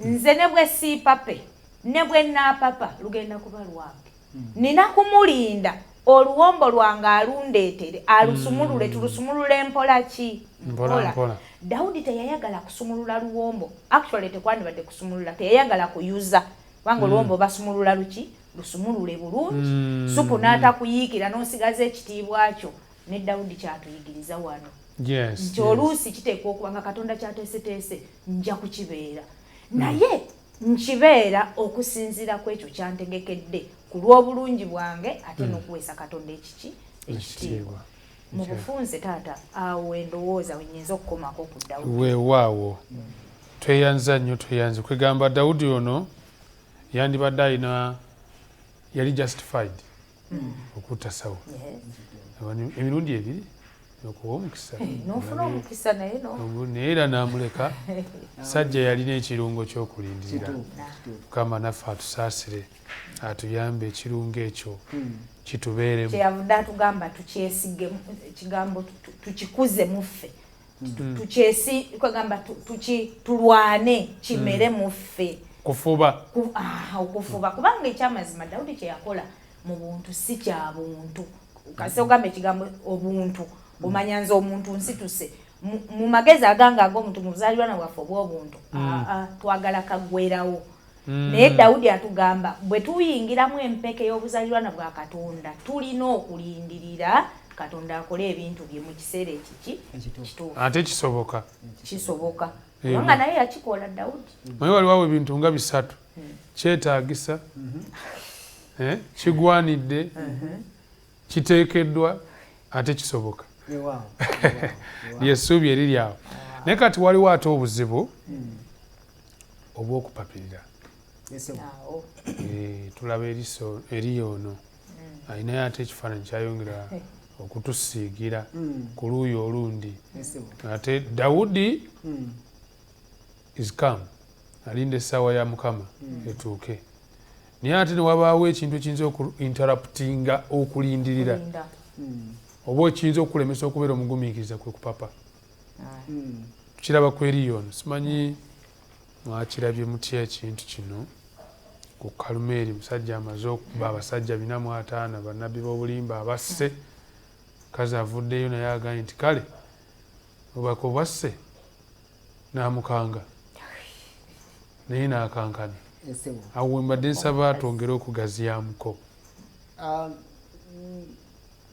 nze ne bwe siipape, Ne bwe naapapa lugenda kuba lwange. Nina kumulinda oluwombo lwange alundeetere, alusumulule, tulusumulule mpola ki? Mpola. Dawudi teyayagala kusumulula luwombo. Actually tekwandibadde kusumulula, teyayagala kuyuza. Kubanga oluwombo basumulula luki? Lusumulule bulungi. Supu n'atakuyiikira n'osigaza ekitiibwa kyo. Ne Dawudi kyatuyigiriza wano. Nti oluusi kiteekwa okuba nga Katonda kyateeseteese nja kukibeera. Naye nkibeera okusinziira ku ekyo kyantegekedde ku lw'obulungi bwange ate n'okuweesa Katonda ekiki? Ekitiibwa. Mu bufunze taata awo endowooza we nnyinza okukomako ku Dawudi. Weewaawo. Tweyanza nnyo, tweyanze. Kwegamba Dawudi ono yandibadde alina, yali justified okutta Sawulo. Emirundi ebiri okuwa omukisa. N'ofuna omukisa naye no. Naye era n'amuleka. Sajja yalina ekirungo ky'okulindirira. Mukama naffe atusaasire, atuyambe ekirungo ekyo kitubeeremu. Kyeyavudde atugamba tukyesige ekigambo, tukikuze mu ffe. Tukyesi, kwegamba tulwane kimere mu ffe. Kufuba. Okufuba. Kubanga ekyamazima Dawudi kye yakola mu buntu si kya buntu. Kasi ogamba ekigambo obuntu, omanya nze omuntu nsituse. Mu magezi agange ag'omuntu, mu buzaalirwana bwaffe obw'obuntu, twagala kaggwerawo. Naye Dawudi atugamba bwe tuyingiramu empeke y'obuzaalirwana bwa Katonda, tulina okulindirira Katonda akole ebintu bye mu kiseera ekiki kituufu. Ate kisoboka. Kisoboka. Kubanga naye yakikola Dawudi. Naye waliwo ebintu nga bisatu. Kyetaagisa, kigwanidde, kiteekeddwa, ate kisoboka. Lyessuubi eriri awo. Naye kati waliwo ate obuzibu obw'okupapirira. Tulaba eriso eri ono alinayo ate ekifaananyi kyayongera okutusiigira ku luuyi olundi. Ate Dawudi is calm, alinda essaawa ya Mukama etuuke. Naye ate ne wabaawo ekintu ekiyinza okuinterruptinga okulindirira, oba ekiyinza okukulemesa okubeera omugumiikiriza kwe kupapa. Tukiraba ku eri ono, simanyi mwakirabye mutya ekintu kino ku Kalumeeri. Musajja amaze okuba abasajja 450 bannabbi b'obulimba abasse, kazi avuddeyo naye agambye nti kale obubaka obwasse n'amukanga naye n'akankana. Awo we mbadde nsaba twongere okugaziyaamuko.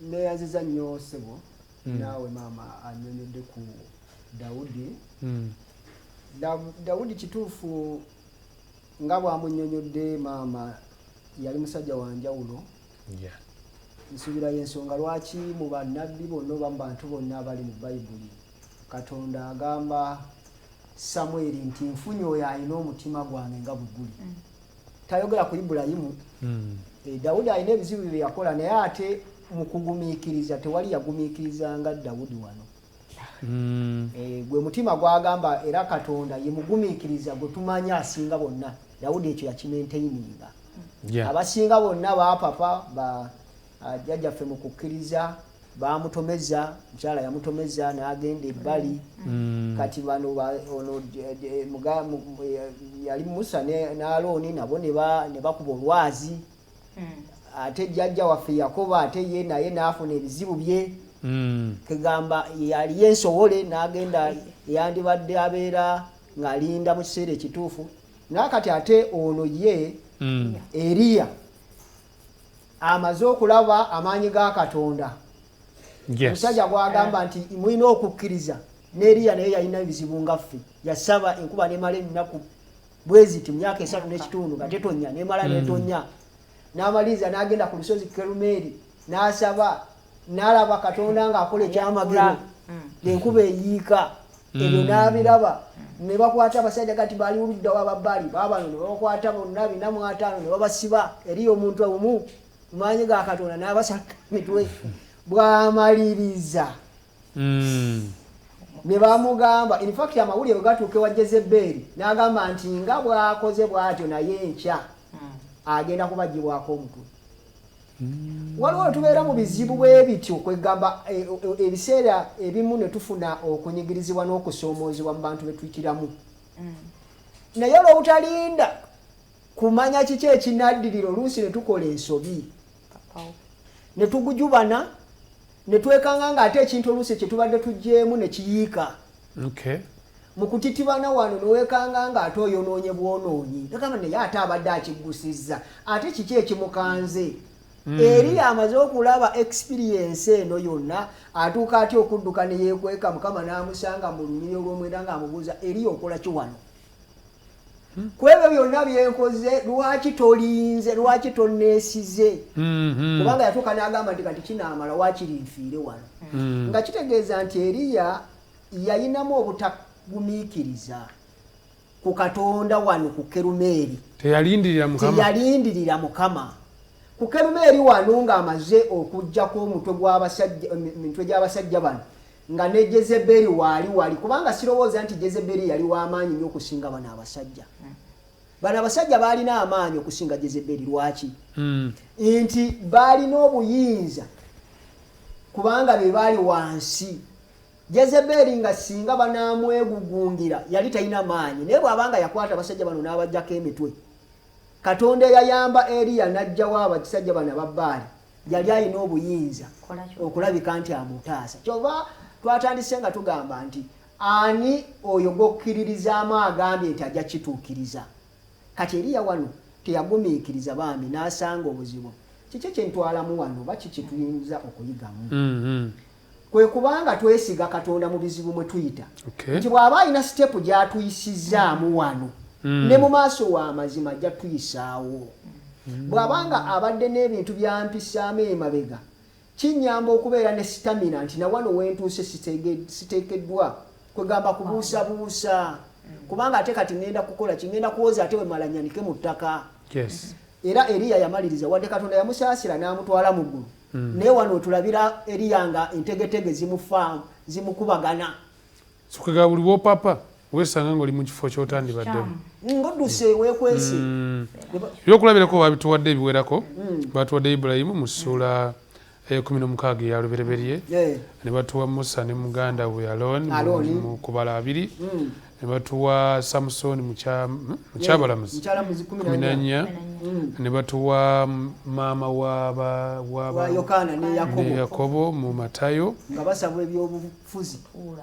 Neeyanziza nnyo ssebo, naawe maama annyonnyodde ku Dawudi. Dawudi kituufu nga bw'amunnyonnyodde maama, yali musajja wa njawulo. Nsuubira y'ensonga lwaki mu bannabbi bonna oba mu bantu bonna abali mu Bayibuli, Katonda agamba Samwiri nti nfunye oyo alina omutima gwange nga bwe guli. Tayogera ku Ibulayimu. Dawudi alina ebizibu bye yakola, naye ate mu kugumiikiriza tewali yagumiikiriza nga Dawudi wano. Gwe mutima gwagamba era Katonda ye mugumiikiriza gwe tumanyi asinga bonna. Dawudi ekyo yakimaintaininga. Abasinga bonna baapapa ba jjajjaffe mu kukkiriza bamutomeza, mukyala yamutomeza n'agenda ebbali. Kati bano ono yali Musa ne Alooni nabo ne bakuba olwazi. Ate jjajja waffe Yakobo ate ye naye n'afuna ebizibu bye. Kegamba yali ensowole n'agenda yandibadde abeera ng'alinda mu kiseera ekituufu. Naye kati ate ono ye Eriya amaze okulaba amaanyi ga Katonda. Omusajja gw'agamba nti mulina okukkiriza, ne Eriya naye yalina ebizibu nga ffe. Yasaba enkuba n'emala ennaku bweziti myaka 3.5 nga tetonya, n'emala n'etonya. N'amaliriza n'agenda ku lusozi Kerumeeri n'asaba, n'alaba Katonda ng'akola ekyamagero, enkuba eyiika. Ebyo n'abiraba. Ne bakwata abasajja kati bali oludda wa Babbaali, baabano ne babakwata bonna 450 ne babasiba. Eriyo omuntu omu mu maanyi ga Katonda n'abasala emitwe. Bw'amaliriza ne bamugamba, in fact amawulire bwe gatuuka ewa Jezeberi n'agamba nti nga bw'akoze bw'atyo naye enkya agenda kubaggyibwako omutwe. Waliwo tubeera mu bizibu bwe bityo, kwegamba ebiseera ebimu ne tufuna okunyigirizibwa n'okusoomoozebwa mu bantu be tuyitiramu. Naye olw'obutalinda Kumanya kiki ekinaddirira, oluusi ne tukola ensobi ne tugujubana ne twekanga ng'ate ekintu oluusi kye tubadde tuggyeemu ne kiyiika. Mu kutitibana wano newekanga nga ate oyonoonye bwonoonyi, nagamba naye ate abadde akiggusizza, ate kiki ekimukanze? Eriya amaze okulaba experience eno yonna, atuuka atya okudduka ne yeekweka, Mukama n'amusanga mu lunyiriri olw'omwenda ng'amubuuza, "Eriya, okola ki wano? Ku ebyo byonna byenkoze, lwaki tolinze? Lwaki tonneesize?" Kubanga yatuuka n'agamba nti kati kinaamala, waakiri nfiire wano. Nga kitegeeza nti Eriya yayinamu obutagumiikiriza ku Katonda wano ku Kerumeeri. Teyalindirira Mukama. Teyalindirira Mukama ku Kerumeeri wano ng'amaze okugjako omutwe gw'abasajja, emitwe gy'abasajja bano, nga ne Jezeberi waali wali, kubanga sirowooza nti Jezeberi yali w'amaanyi nnyo okusinga bano abasajja. Bano abasajja baalina amaanyi okusinga Jezeberi. Lwaki? Nti baalina obuyinza kubanga be baali wansi. Jezeberi nga singa banamwegugungira yali talina maanyi, naye bw'abanga yakwata abasajja bano n'abajjako emitwe, Katonda eyayamba Eriya n'ajjawo abasajja bano ababbaali yali alina obuyinza okulabika nti amutaasa. Kyova twatandise nga tugamba nti ani oyo gwokkiririzaamu agambye nti ajja kituukiriza? Kati Eriya wano teyagumiikiriza bambi n'asanga obuzibu. Kiki kyentwalamu wano oba kiki tuyinza okuyigamu? Kwe kubanga twesiga Katonda mu bizibu mwe tuyita, nti bw'aba alina step gy'atuyisizaamu wano, ne mu maaso wa mazima ajja tuyisaawo. Bw'abanga abadde n'ebintu byampisaamu emabega, kinyamba okubeera ne stamina nti nawano wentuuse siteekeddwa kwegamba kubuusabuusa, kubanga ate kati ngenda kukola ki? Ngenda kuwoza, ate wemala nyanike mu ttaka. Era Eriya yamaliriza, wadde Katonda yamusaasira n'amutwala mu ggulu, naye wano otulabira Eriya nga entegetege zimufa, zimukubagana. Sokaga buli bwopapa wesanga ngaoli mu kifo kyotandibaddemu. Ng'odduse weekwese. Ebyokulabirako babituwadde ebiwerako. Batuwadde Ibulayimu mu ssuula 16 eya Lubereberye, ne batuwa Musa ne muganda we Alooni Alooni. mu Kubala 2, ne batuwa Samusoni mu Kyabalamuzi Mukyalamuzi 14. 14, ne batuwa maama wa Yokaana ne Yakobo. Ne Yakobo mu Matayo. Nga basabwa ebyobufuzi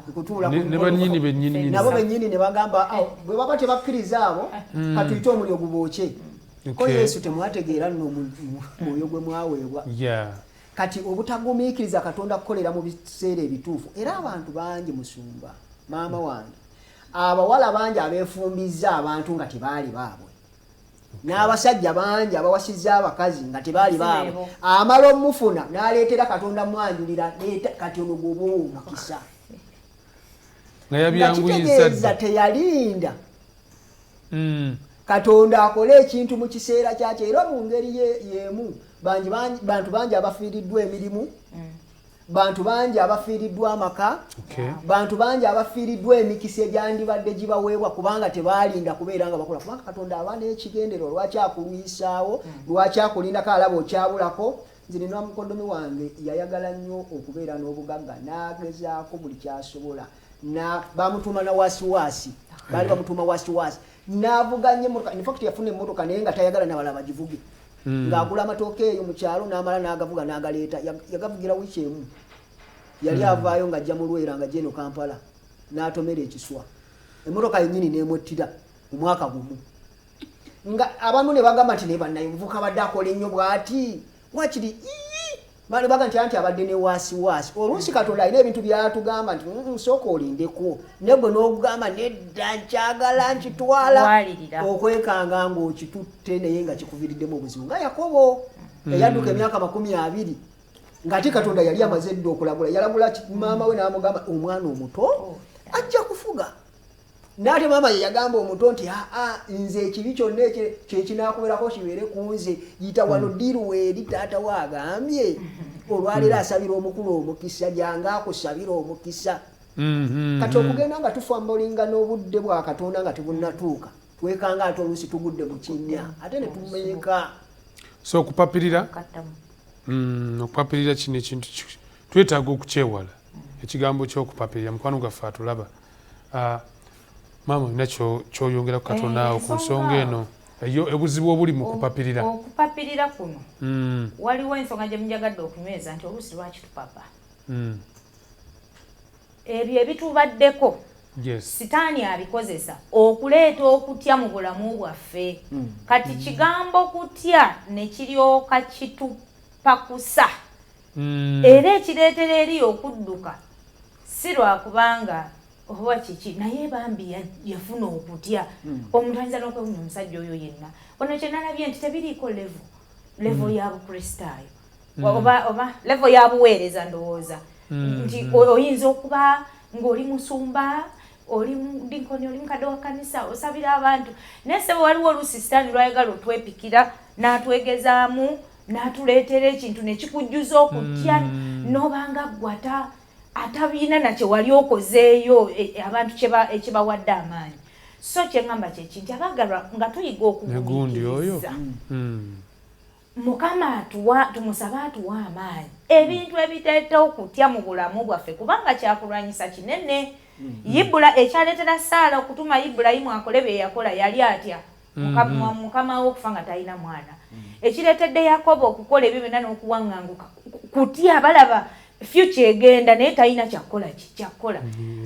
okutuula ne bannyini bennyini. Nabo bennyini ne bagamba, "Awo, bwe baba tebakkiriza abo, katuyite omuliro gubookye." Ko Yesu temwategeera nno mwoyo gwe mwaweebwa. Kati obutagumiikiriza Katonda kukolera mu biseera ebituufu. Era abantu bangi, musumba, maama wange, abawala bangi abeefumbizza abantu nga tebaali baabwe, n'abasajja bangi abawasizza abakazi nga tebaali baabwe. Beebo. Amala omufuna n'aleetera Katonda mwanjulira, leeta kati ono gwoba omukisa. Nga Nga yabyanguyizza kitegeeza dda. Teyalinda Katonda akole ekintu mu kiseera kyakyo. Era mu ngeri y'emu bantu bangi abafiiriddwa emirimu, bantu bangi abafiiriddwa amaka, bantu bangi abafiiriddwa emikisa egyandibadde gibaweebwa kubanga tebaalinda kubeera nga bakola, kubanga Katonda aba n'ekigendererwa lwaki akulwisaawo, lwaki akulindako alaba okyabulako. Nze nina mukoddomi wange yayagala nnyo okubeera n'obugagga, n'agezaako buli kyasobola, na bamutuuma na wasiwasi, baali bamutuuma wasiwasi, n'avuga nnyo emmotoka. In fact yafuna emmotoka naye nga tayagala nabalala bagivuge, ng'agula amatooke eyo mu kyalo n'amala n'agavuga n'agaleeta. Yagavugira wiiki emu, yali avaayo ng'ajja mu Lwera nga eno Kampala, n'atomera ekiswa, emmotoka yennyini n'emwettira mu mwaka gumu. Nga abamu ne bagamba nti naye bannaye omuvubuka abadde akola ennyo bw'ati, wakiri ii bali baga nti anti abadde ne waasiwaasi. Oluusi Katonda alina ebintu byatugamba nti, sooka olindeko," naye gwe n'ogamba, "Nedda, nkyagala nkitwala." Walirira. Okwekanga ng'okitutte naye nga kikuviriddemu obuzibu, nga Yakobo eyadduka emyaka 20, ng'ate Katonda yali amaze edda okulagula. Yalagula maama we n'amugamba omwana omuto ajja kufuga, n'ate maama ye yagamba omuto nti, "Aa, nze ekibi kyonna kyekinakubeerako kibeere ku nze, yita wano deal weeri." Taata we agambye olwaleero asabira omukulu omukisa, jange akusabira omukisa. Kati okugenda nga tufambolinga n'obudde bwa Katonda nga tebunnatuuka, twekanga ate oluusi tugudde mu kinnya ate ne tumenyeka. So okupapirira Katamu. Okupapirira kino ekintu twetaaga okukyewala, ekigambo ky'okupapirira. Mukwano gwaffe atulaba, ah, maama, olina kyoyongera ku Katonda awo ku nsonga eno? Eyo obuzibu obuli mu kupapirira. Okupapirira kuno waliwo ensonga gye munjagadde okunyweza nti oluusi lwaki tupapa. Ebyo ebitubaddeko Sitaani abikozesa okuleeta okutya mu bulamu bwaffe. Kati kigambo kutya ne kiryoka kitupakusa. Era ekireetera eri okudduka si lwakubanga oba kiki, naye bambi yafuna okutya. Omuntu ayinza n'okwewunya omusajja oyo yenna. Ono kye nalabye nti tebiriiko level ya Bukristaayo oba level ya buweereza ndowooza. Nti oyinza okuba ng'oli musumba, oli mudinkoni, oli mukadde wa kkanisa, osabira abantu, naye ssebo waliwo oluusi Sitaani lw'ayagala otwepikira n'atwegezaamu n'atuleetera ekintu ne kikujjuza okutya, n'obanga ggwe atabiina na kye wali okozeeyo abantu ekibawadde amaanyi. So kye ŋŋamba kye kinti abaagalwa nga tuyiga okugumiikiriza. Mukama tumusabe atuwa amaanyi. Ebintu ebiteeta okutya mu bulamu bwaffe kubanga kyakulwanyisa kinene. Ibula ekyaleetera Saala okutuma Ibulayimu akole bye yakola yali atya. Mukama we okufa nga talina mwana. Ekireetedde Yakobo okukola ebyo byonna n'okuwaŋŋanguka kutya, balaba future egenda naye talina kyakkola kyakkola.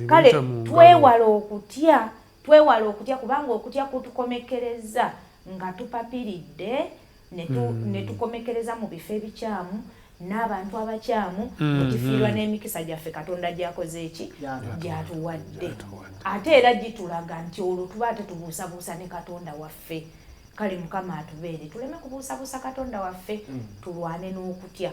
Kale twewala okutya, twewala okutya kubanga okutya kutukomekereza nga tupapiridde ne tukomekereza mu bifo ebikyamu n'abantu abakyamu, ne tufiirwa n'emikisa gyaffe Katonda gy'akoze eki gy'atuwadde. Ate era gitulaga nti olwo tuba ate tubuusabuusa ne Katonda waffe. Kale Mukama atubeere tuleme kubuusabuusa Katonda waffe, tulwane n'okutya,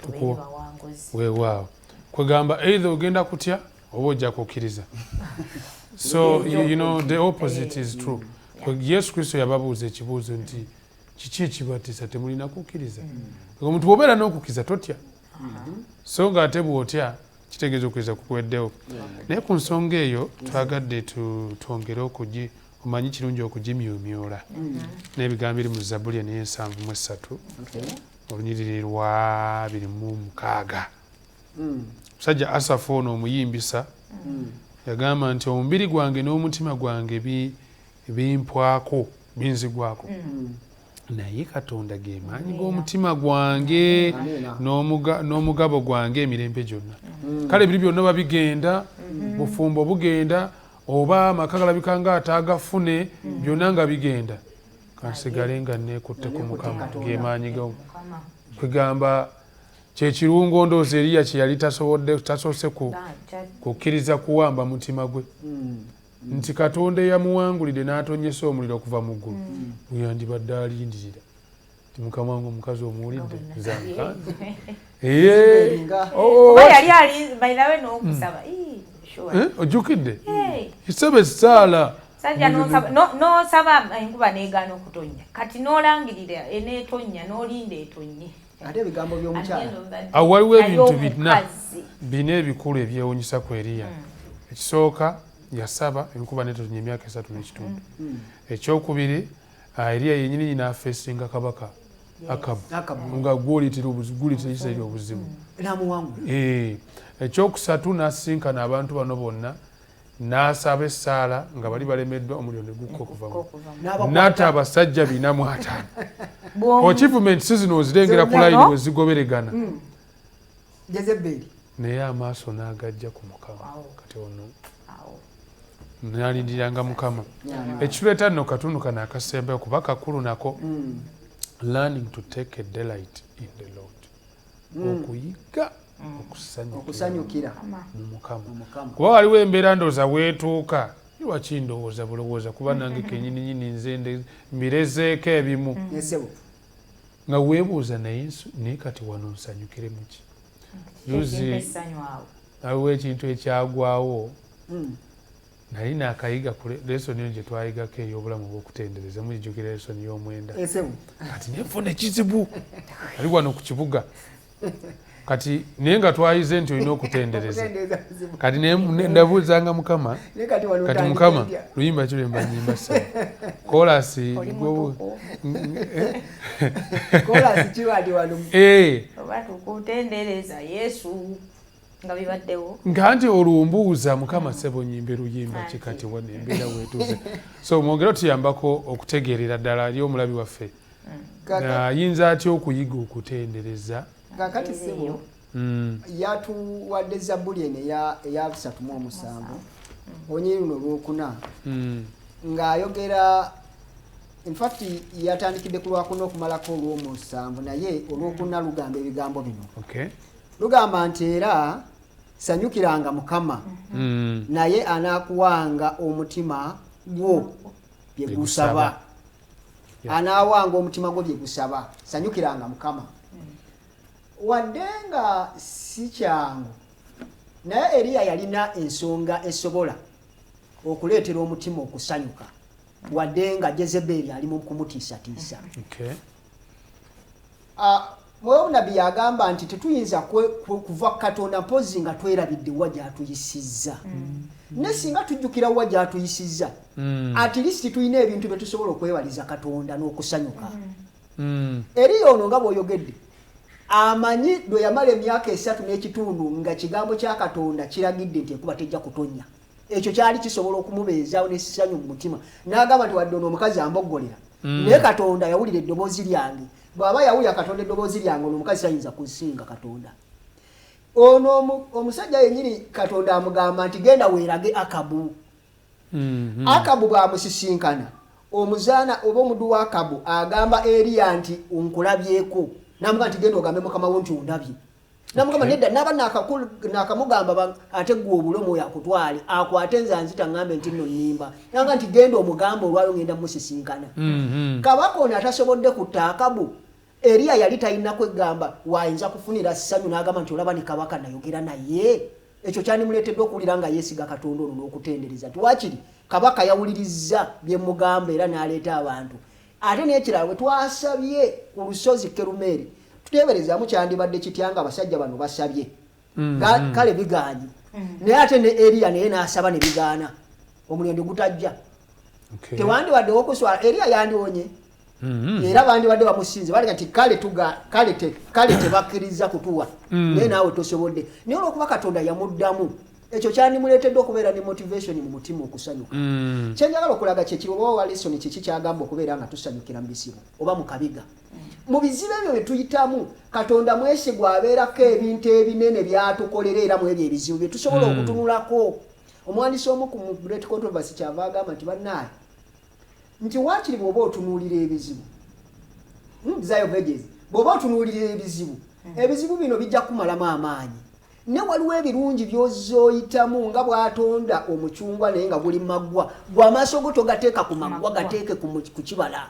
tubeere bawanguzi. Weewaawo, kwegamba either ogenda kutya oba ojja kukkiriza. So you know the opposite is true. Yesu Kristo yababuuza ekibuuzo nti kiki ekibatiisa, temulina kukkiriza? Omuntu bw'obeera n'okukkiriza totya, so nga ate bw'otya kitegeeza okukkiriza kukuweddewo. Naye ku nsonga eyo twagadde twongere okugi omanyi kirungi okugimyumyula n'ebigambo biri mu Zabbuli ena 73 olunyiriri lwa 26. Musajja Asafu ono omuyimbisa yagamba nti omubiri gwange n'omutima gwange bimpwako, binzigwako, naye Katonda ge maanyi g'omutima gwange n'omugabo gwange emirembe gyonna. Kale biri byonna babigenda, bufumbo bugenda, oba amaka galabika nga ataagafune, byonna nga bigenda, kansigale nga neekutte ku Mukama, gemaanyi go. Kwegamba kyekirungo ndowooza Eriya kye yali tasobodde, tasoose kukkiriza kuwamba mutima gwe, nti Katonda eyamuwangulidde n'atonyesa omuliro okuva mu ggulu bwe yandibadde alindirira ti mukama wange omukazi omuwulidde nze ankanze. Oba yali ali by the way n'okusaba. Ii, sure. Ojjukidde Hey. Isebe saala. Sajja n'osaba enkuba n'egaana okutonnya, kati n'olangirira eneetonnya n'olinda etonye. Ate ebigambo by'omukyala. Awo waliwo Naye ebintu bina omukazi. Bina ebikulu ebyewunyisa ku Eriya. Ekisooka, yasaba enkuba netonya emyaka 3.5. Ekyokubiri, Eriya yenyini nyina afeesinga kabaka Akabu Akabu. nga gwoliitira obuzibu, guliitira Isirayiri obuzibu. N'amuwangula. Ekyokusatu, n'asisinkana abantu bano bonna n'asaba essaala nga bali balemeddwa, omuliro ne gukka okuva mu N'abakwata. n'atta abasajja 450. Achievements zino ozirengera ku Zonna. layini bwe zigoberegana, Jezebeli. Naye amaaso n'agajja ku Mukama. Kati ono Awo. nalindiranga Mukama. Ekituleeta nno katundu kano akasembayo kuba kakulu nako, learning to take a delight in the Lord, okuyiga okusanyukira okusanyukira mu Mukama. Mu Mukama. Kuba waliwo embeera ndowooza weetuuka, lwaki ndowooza bulowooza, kuba nange kenyininyini nze mbirezeeko ebimu Esebo. nga weebuuza naye kati wano nsanyukire muki? Juzi Ekimpa essanyu awo. Waliwo ekintu ekyagwawo. Nali naakayiga ku lesson eyo gye twayigako ey'obulamu obw'okutendereza, mugijjukira, lesson y'omwenda? Esebo. Kati nenfuna ekizibu ali wano ku kibuga kati, naye nga twayize nti olina okutendereza. Okutendereza kuzibu. Kati ndabuuzanga Mukama, Naye kati wano kati otandika Mukama, otya? luyimba ki lwemba nyimba? Saba kolasi. Oli mutukuvu. Kolasi kiba ati wano. Oba tukutendereza Yesu. Nga bibaddewo. Nga nti olumbuuza Mukama ssebo nnyimbe luyimba ki kati wano embeera weetuuse. So mwongere otuyambako okutegeerera ddala eri omulabi waffe. Ayinza atya okuyiga okutendereza? Kaakati ssebo yatuwadde zabbuli eno eya 37 olunyiriri luno olwokuna ng'ayogera, in fact yatandikidde ku lwakuna okumalako olw'omusanvu, naye olwokuna lugamba ebigambo bino. Lugamba nti era sanyukiranga Mukama, naye anaakuwanga omutima gwo bye gusaba. Anaawanga omutima gwo bye gusaba. Sanyukiranga Mukama. Wadde nga si kyangu, naye Eriya yalina ensonga esobola okuleetera omutima okusanyuka, wadde nga Jezeberi ali mu kumutiisatiisa. Mwoyo Nabbi yagamba nti tetuyinza kuva ku Katonda mpozzi nga twerabidde wa gy'atuyisizza. Ne singa tujjukira wa gy'atuyisizza, at least tulina ebintu bye tusobola okwebaliza Katonda n'okusanyuka. Eriya ono nga bw'oyogedde, amanyi lwe yamala emyaka 3.5 nga kigambo kya Katonda kiragidde nti enkuba tejja kutonnya. Ekyo kyali kisobola okumubeezaawo n'essanyu mu mutima. N'agamba nti wadde ono omukazi amboggolera, naye Katonda yawulira eddoboozi lyange. Bw'aba yawulira Katonda eddoboozi lyange, ono omukazi tayinza kunsinga Katonda. Ono omusajja yennyini Katonda amugamba nti genda weerage Akabu. Akabu bw'amusisinkana, omuzaana oba omuddu wa Akabu agamba Eriya nti nkulabyeko. N'amugamba nti genda ogambe mukama wo nti ondabye. N'amugamba nedda, n'aba naakamugamba ate ggwe obulomu oyo akutwale, akwate nze anzita ŋŋambe nti nno nnimba. N'amugamba nti genda omugambe olwayo ŋŋenda musisinkana. Kabaka ono atasobodde kutta Akabu, Eriya yali talina kwegamba waayinza kufunira ssanyu n'agamba nti olaba ne kabaka nayogera naye. Ekyo kyandimuleetedde okuwulira nga yeesiga Katonda ono n'okutendereza nti waakiri kabaka yawulirizza bye mugamba era n'aleeta abantu. Ate n'ekirala bwe twasabye ku lusozi Kerumeeri, tuteeberezaamu kyandibadde kitya nga abasajja bano basabye. Kale bigaanye. Naye ate ne Eriya naye n'asaba ne bigaana. Omulendo gutajja. Tewandibaddewo okuswala. Eriya yandiwonye. Era bandibadde bamusinze. Baliga nti kale kale tebakkiriza kutuwa. Naye naawe tosobodde. Naye olw'okuba Katonda yamuddamu, ekyo kyandimuleetedde okubeera ne motivation mu mutima okusanyuka. Kye njagala okulaga kye kiri oba wa lesson kiki kyagamba okubeera nga tusanyukira mu bizibu oba mu kabiga. Mu bizibu ebyo bye tuyitamu, Katonda mwesigwa abeerako ebintu ebinene by'atukolera era mu ebyo ebizibu bye tusobola okutunulako. Omuwandiisi omu ku Great Controversy kyava agamba nti bannaaye nti waakiri bw'oba otunuulira ebizibu, Desire of Ages, bw'oba otunuulira ebizibu, ebizibu bino bijja kukumalamu amaanyi. Ne waliwo ebirungi by'ozooyitamu nga bw'atonda omucungwa naye nga guli maggwa, gwe amaaso go togateeka ku maggwa, gateeke ku kibala.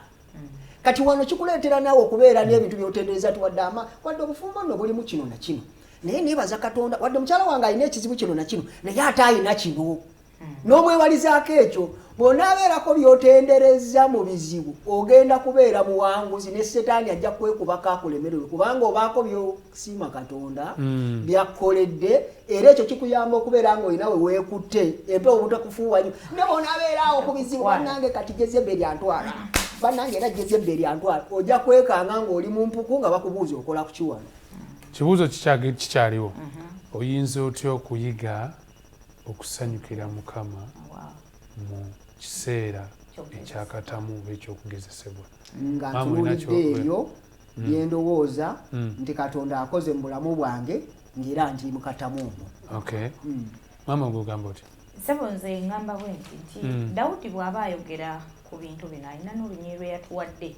Kati wano kikuleetera naawe okubeera n'ebintu by'otendereza nti wadde wadde obufumbo nno bulimu kino na kino, naye neebaza Katonda wadde mukyala wange alina ekizibu kino na kino, naye ate alina kino. N'omwewalizaako ekyo. Bw'onaabeerako by'otendereza mu bizibu, ogenda kubeera muwanguzi ne Setaani ajja kwekubako akulemererwe, kubanga obaako by'osiima Katonda by'akkoledde, era ekyo kikuyamba okubeera ng'olina we weekutte empewo obutakufuuwa nnyo. Ne bw'onaabeera awo ku bizibu, bannange kati Jezeberi antwala, bannange era Jezeberi antwala, ojja kwekanga ng'oli mu mpuku nga bakubuuza okola ku kiwano. Kibuuzo kikyaliwo, oyinza otya okuyiga okusanyukira Mukama mu kiseera ekyakatamu oba eky'okugezesebwa? Nga ntunuulidde ebyo bye ndowooza nti Katonda akoze mu bulamu bwange ng'era ndi mu katamu omwo. Maama gw'ogamba otya? Ssebo nze ngamba bwe nti nti Dawudi bw'aba ayogera ku bintu bino alina n'olunyiriri lwe yatuwadde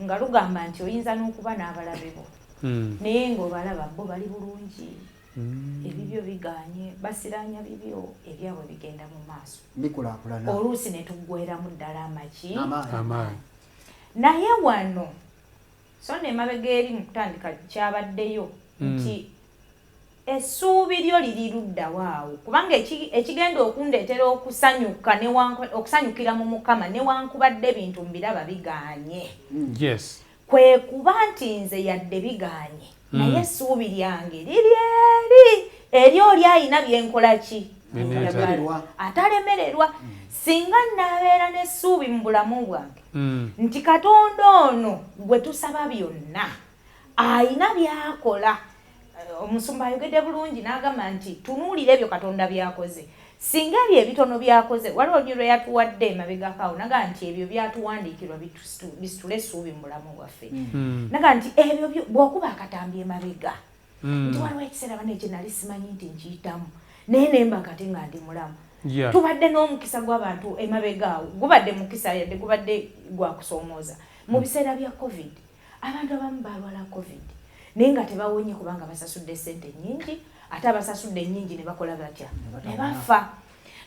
nga lugamba nti oyinza n'okuba n'abalabe bo naye ng'obalaba bo bali bulungi. Ebibyo bigaanye, basiraanya bibyo, ebyabwe bigenda mu maaso. Bikulaakulana. Oluusi ne tuggweeramu ddala amaki. Amaanyi. Naye wano so nno emabega eri mu kutandika kyabaddeyo nti essuubi lyo liri ludda waawo, kubanga ekigenda okundeetera okusanyuka okusanyukira mu Mukama newankubadde ebintu mbiraba bigaanye. Kwe kuba nti nze yadde bigaanye, naye essuubi lyange liri eri eri oli alina byenkola ki atalemererwa. Singa nnaabeera n'essuubi mu bulamu bwange nti Katonda ono gwe tusaba byonna alina by'akola. Omusumba ayogedde bulungi n'agamba nti tunuulira ebyo Katonda by'akoze. Singa ebyo ebitono by'akoze, waliwo olunyiriri lwe yatuwadde emabegako awo, n'agamba nti ebyo byatuwandiikirwa bisitule essuubi mu bulamu bwaffe. N'agamba nti ebyo bw'okuba akatambi emabega, nti waliwo ekiseera banne kye nali simanyi nti nkiyitamu, naye ne mba kati nga ndi mulamu. Tubadde n'omukisa gw'abantu emabega awo, gubadde mukisa yadde gubadde gwa kusoomooza. Mu biseera bya COVID, abantu abamu balwala COVID naye nga tebawonye kubanga basasudde ssente nnyingi, ate abasasudde nnyingi ne bakola batya? Ne bafa.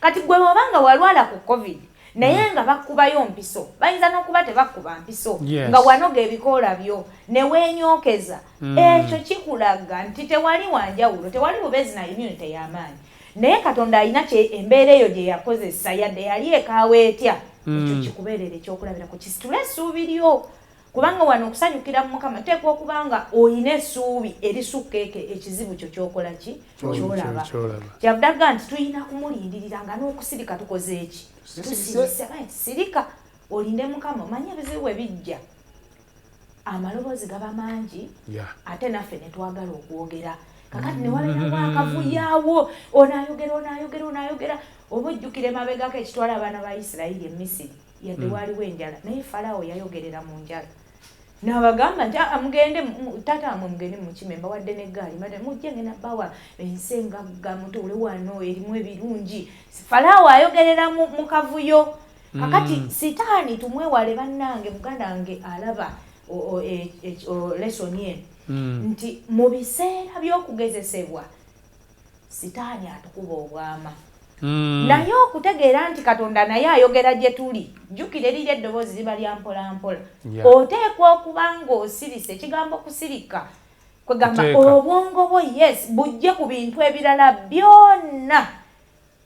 Kati gwe bw'oba nga walwala ku COVID naye nga bakubayo mpiso, bayinza n'okuba tebakuba mpiso, nga wanoga ebikoola byo ne weenyookeza, ekyo kikulaga nti tewali wanjawulo, tewali bubeezi na immunity y'amaanyi. Naye Katonda alina embeera eyo gye yakozesa, yadde yali ekaawa etya, ekyo kikubeerera ekyokulabirako, kisitule essuubi lyo. Kubanga wano okusanyukira mu Mukama teekwa okuba nga olina essuubi erisukka ekizibu kyo ky'okola ki? Ky'olaba. Kyavudde agamba nti tulina kumulindirira nga n'okusirika tukoze eki? Tusirise. Sirika olinde Mukama, omanye ebizibu bwe bijja. Amaloboozi gaba mangi, ate naffe ne twagala okwogera. Kakati ne wabeerawo akavuyaawo, onaayogera, onaayogera, onaayogera. Oba ojjukira emabegako ekitwala abaana ba Isirayiri e Misiri, yadde waaliwo enjala, naye Falaawo yayogerera mu njala. N'abagamba nti, mugende, taata wammwe mugende mukime, mbawadde n'eggaali, mujje ngenda bawa ensi engagga, mutuule wano erimu ebirungi. Falaawo ayogerera mu kavuyo. Kakati Sitaani tumwewale bannange, muganda wange alaba lesoni eno nti mu biseera by'okugezesebwa Sitaani atukuba obwama. Naye okutegeera nti Katonda naye ayogera gye tuli, jjukira eriri eddoboozi liba lya mpola mpola. Oteekwa okuba ng'osirise, ekigambo kusirika kwegamba obwongo bwo, yes, bujje ku bintu ebirala byonna,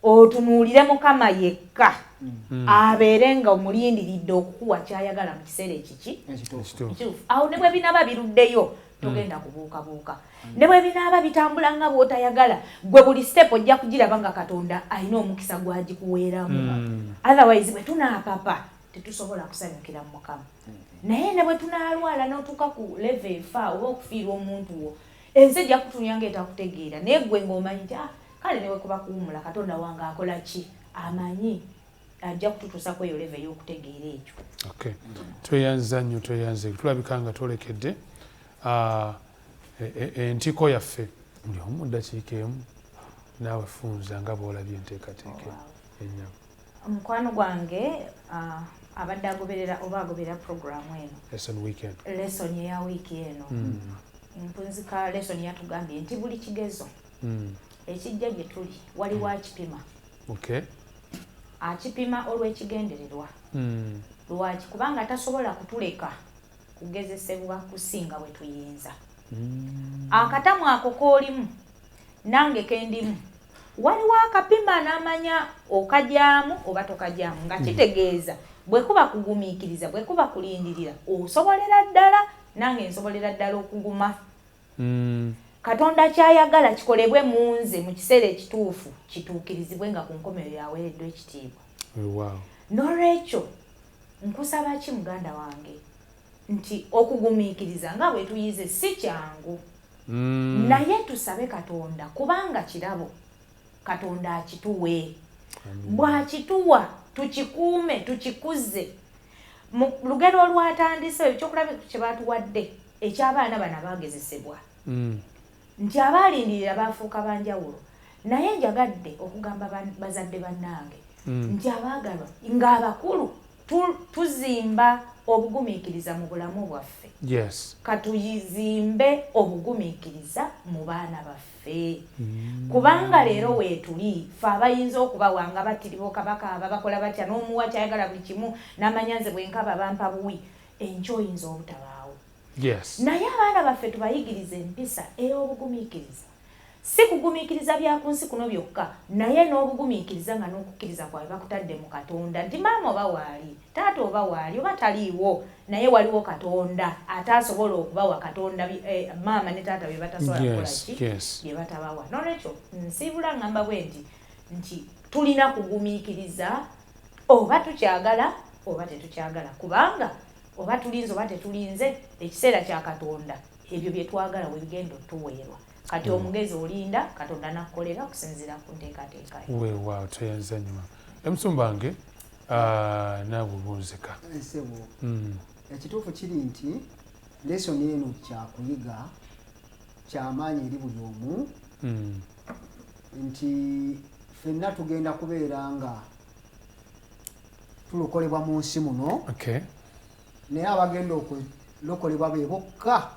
otunuulire Mukama yekka, abeere nga omulindiridde okukuwa ky'ayagala mu kiseera ekiki ekituufu. Awo ne bwe binaaba biruddeyo, togenda kubuukabuuka. Ne bwe binaaba bitambula nga bw'otayagala, gwe buli step ojja kugiraba nga Katonda alina omukisa gw'agikuweeramu. Otherwise bwe tunaapapa tetusobola kusanyukira mu Mukama. Naye ne bwe tunaalwala n'otuuka ku level efa oba okufiirwa omuntu wo, ensi ejja kutunya ng'etakutegeera, naye gwe ng'omanyi nti kale ne bwe kuba kuwummula, Katonda wange akola ki? Amanyi ajja kututuusa ku eyo level ey'okutegeera ekyo. Okay. Tweyanza nnyo, tweyanze. Tulabika nga twolekedde entiko yaffe. Buli omu mu ddakiika emu, naawe funza nga bw'olabye enteekateeka ennyama. Mukwano gwange abadde agoberera oba agoberera puroguramu eno, Lesson weekend, lesson eya wiiki eno, mpunzika lesson yatugambye nti buli kigezo ekijja gye tuli waliwo akipima. Akipima olw'ekigendererwa. Lwaki? Kubanga tasobola kutuleka kugezesebwa kusinga bwe tuyinza. Akatamu ako k'olimu nange kendimu, waliwo akapima n'amanya okajaamu oba tokajaamu, nga kitegeeza bwe kuba kugumiikiriza, bwe kuba kulindirira, osobolera ddala, nange nsobolera ddala okuguma. Katonda ky'ayagala kikolebwe mu nze mu kiseera ekituufu kituukirizibwe nga ku nkomerero yaweereddwa ekitiibwa. N'olwekyo nkusaba ki muganda wange, nti okugumiikiriza nga bwe tuyize si kyangu, naye tusabe Katonda, kubanga kirabo Katonda akituwe. Bw'akituwa tukikuume, tukikuze. Mu lugero olwatandise, ekyokulabirako kye baatuwadde eky'abaana bano abaagezesebwa, nti abaalindirira baafuuka banjawulo. Naye njagadde okugamba bazadde bannange nti abaagalwa ng'abakulu tuzimba obugumiikiriza mu bulamu bwaffe. Katuyizimbe obugumiikiriza mu baana baffe. Kubanga leero weetuli ffe abayinza okubawa nga battiribo kabaka aba bakola batya, n'omuwa kyayagala buli kimu, n'amanya nze bwe nkaba bampa buwi, enkya oyinza obutabaawo. Naye abaana baffe tubayigirize empisa ey'obugumiikiriza. Si kugumiikiriza bya ku nsi kuno byokka, naye n'obugumiikiriza nga n'okukkiriza kwabwe bakutadde mu Katonda, nti maama oba waali, taata oba waali, oba taliiwo, naye waliwo Katonda ate asobola okubawa Katonda maama ne taata bye batasobola kukola ki, bye batabawa. N'olwekyo nsiibula ngamba bwe nti tulina kugumiikiriza oba tukyagala oba tetukyagala, kubanga oba tulinze oba tetulinze, ekiseera kya Katonda ebyo bye twagala we bigenda otuweerwa. Kati omugezi olinda Katonda nakkolera okusinziira ku nteekateeka ye. Weewaawo, tweyanza nnyo maama. Omusumba wange naawe obunzika. Ssebo, ekituufu kiri nti lesoni eno kyakuyiga kyamaanyi eri buli omu nti ffenna tugenda kubeera nga tulokolebwa mu nsi muno, naye abagenda okulokolebwa be bokka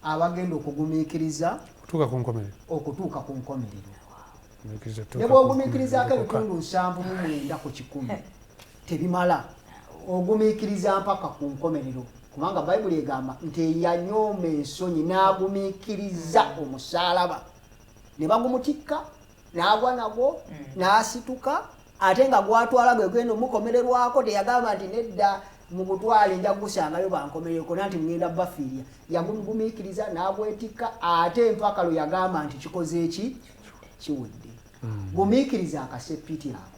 abagenda okugumiikiriza okutuuka ku nkomerero. Okutuuka ku nkomerero. Gumiikiriza Ne okutuuka ku bw'ogumiikirizaako nkomerero. ebitundu 79 ku 100 tebimala, ogumiikiriza mpaka ku nkomerero, kubanga Bayibuli egamba nti eyanyooma ensonyi n'agumiikiriza omusaalaba ne bagumutikka n'agwa nagwo n'asituka, ate nga gwatwala gwe genda omukomererwako. Teyagamba nti nedda mugutwale nja kugusangayo bankomerereko, nanti ngenda bafiirya. Yagumiikiriza n'agwetikka ate mpaka lwe yagamba nti kikoze eki kiwedde. Gumiikiriza akasepiti ako,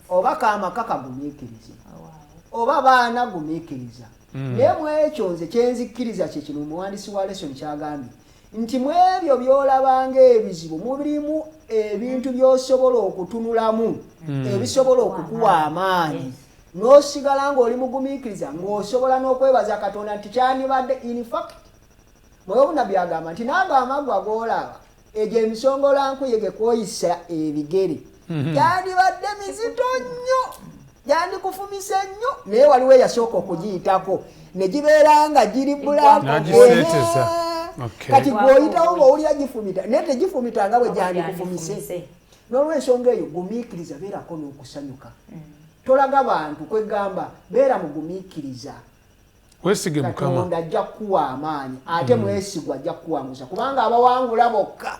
oba kamaka kagumiikirize, oba baana gumiikiriza. Naye mu ekyo nze kyenzikkiriza kye kino omuwandiisi wa lesson kyagambye nti mu ebyo by'olabanga ebizibu mulimu ebintu by'osobola okutunulamu ebisobola okukuwa amaanyi n'osigala ng'oli mugumiikiriza, ng'osobola n'okwebaza Katonda nti kyandibadde. In fact, mwoyo obunabbi agamba nti naago amaggwa g'olaba egyo emisongola-nkuyege kwoyisa ebigere gyandibadde mizito nnyo, gyandikufumise nnyo, naye waliwo eyasooka okugiyitako ne gibeera nga giri bulamu. N'agiseeteza. Kati gweoyitawo ng'owulira gifumita, naye tegifumita nga bwe gyandikufumise. N'olwensonga eyo, gumiikiriza, beerako n'okusanyuka, tolaga bantu kwegamba, beera mugumiikiriza. Weesige Mukama. Katonda ajja kukuwa amaanyi, ate mwesigwa, ajja kukuwanguza, kubanga abawangula bokka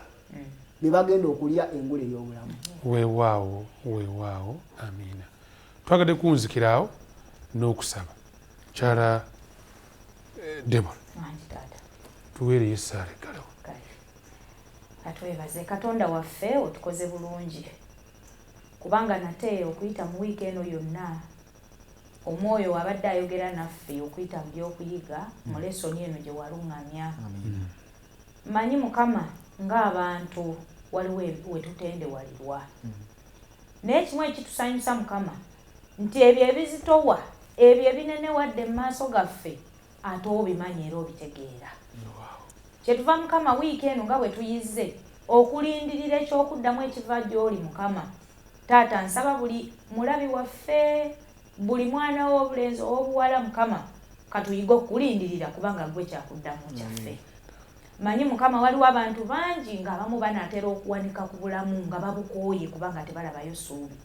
be bagenda okulya engule ey'obulamu. Weewaawo, weewaawo, amiina. Twagadde kuwunzikiraawo n'okusaba. Kyala Debora, Wangi taata. Tuweereyo essaala eggalewo. Kale. Atwebaze Katonda waffe, otukoze bulungi, kubanga nate okuyita mu wiiki eno yonna omwoyo abadde ayogera naffe okuyita mu byokuyiga mu lesoni eno gye waluŋŋamya. Manyi Mukama, ng'abantu waliwo we tutendewalirwa, naye kimu ekitusanyusa Mukama nti ebyo ebizitowa, ebyo ebinene wadde mu maaso gaffe, ate obimanyi era obitegeera. Kyetuva Mukama wiiki eno nga bwe tuyize okulindirira ekyokuddamu ekiva gy'oli. Mukama Taata, nsaba buli mulabi waffe, buli mwana w'obulenzi ow'obuwala, Mukama katuyige okukulindirira, kubanga gwe kyakuddamu kyaffe. Manyi Mukama waliwo abantu bangi ng'abamu banaatera okuwanika ku bulamu nga babukooye kubanga tebalabayo ssuubi,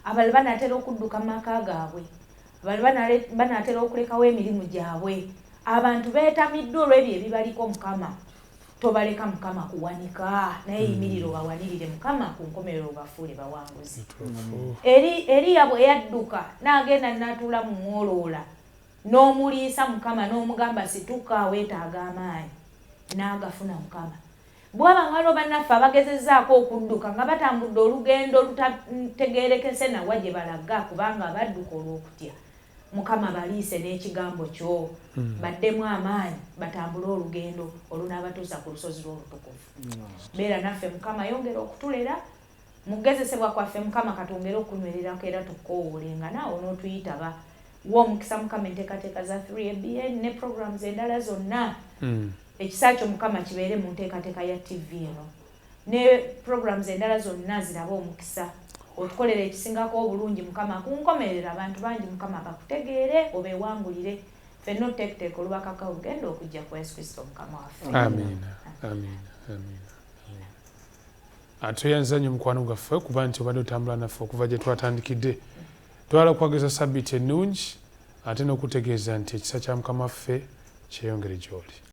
abalala banaatera okudduka mu maka gaabwe, abalala banaatera okulekawo emirimu gyabwe. Abantu beetamiddwa olw'ebyo ebibaliko. Mukama, tobaleka Mukama kuwanika, naye yimirira obawanirire Mukama, ku nkomerero obafuule bawanguzi. Eri Eriya bwe yadduka n'agenda n'atuula mu mwoloola, n'omuliisa Mukama, n'omugamba situka, weetaaga amaanyi, n'agafuna. Mukama, bwaba nga waliwo bannaffe abagezezzaako okudduka nga batambudde olugendo olutategeerekese nawa gye balaga kubanga badduka olw'okutya, Mukama baliise n'ekigambo kyo, baddemu amaanyi, batambule olugendo olunaabatuusa ku lusozi lw'olutukuvu. Beera naffe Mukama, yongera okutulera mu kugezesebwa kwaffe. Mukama, katwongere okunywererako era tukoowoolenga naawe onootuyitaba. Wa omukisa Mukama enteekateeka za 3ABN ne programs endala zonna. Ekisa kyo Mukama kibeere mu nteekateeka ya TV eno ne programs endala zonna, zirabe omukisa. Otukolera ekisingako obulungi Mukama, ku nkomerero abantu bangi Mukama bakutegeere, obeewangulire, ffenna otuteeketeeke olubakaka olugendo okujja kwa Yesu Kristo Mukama waffe. Amiina, amiina, amiina. Tweyanza nnyo mukwano gwaffe okuba nti obadde otambula naffe okuva gye twatandikidde. Twagala okwageza sabbiiti ennungi, ate n'okutegeeza nti ekisa kya Mukama waffe kyeyongere gy'oli.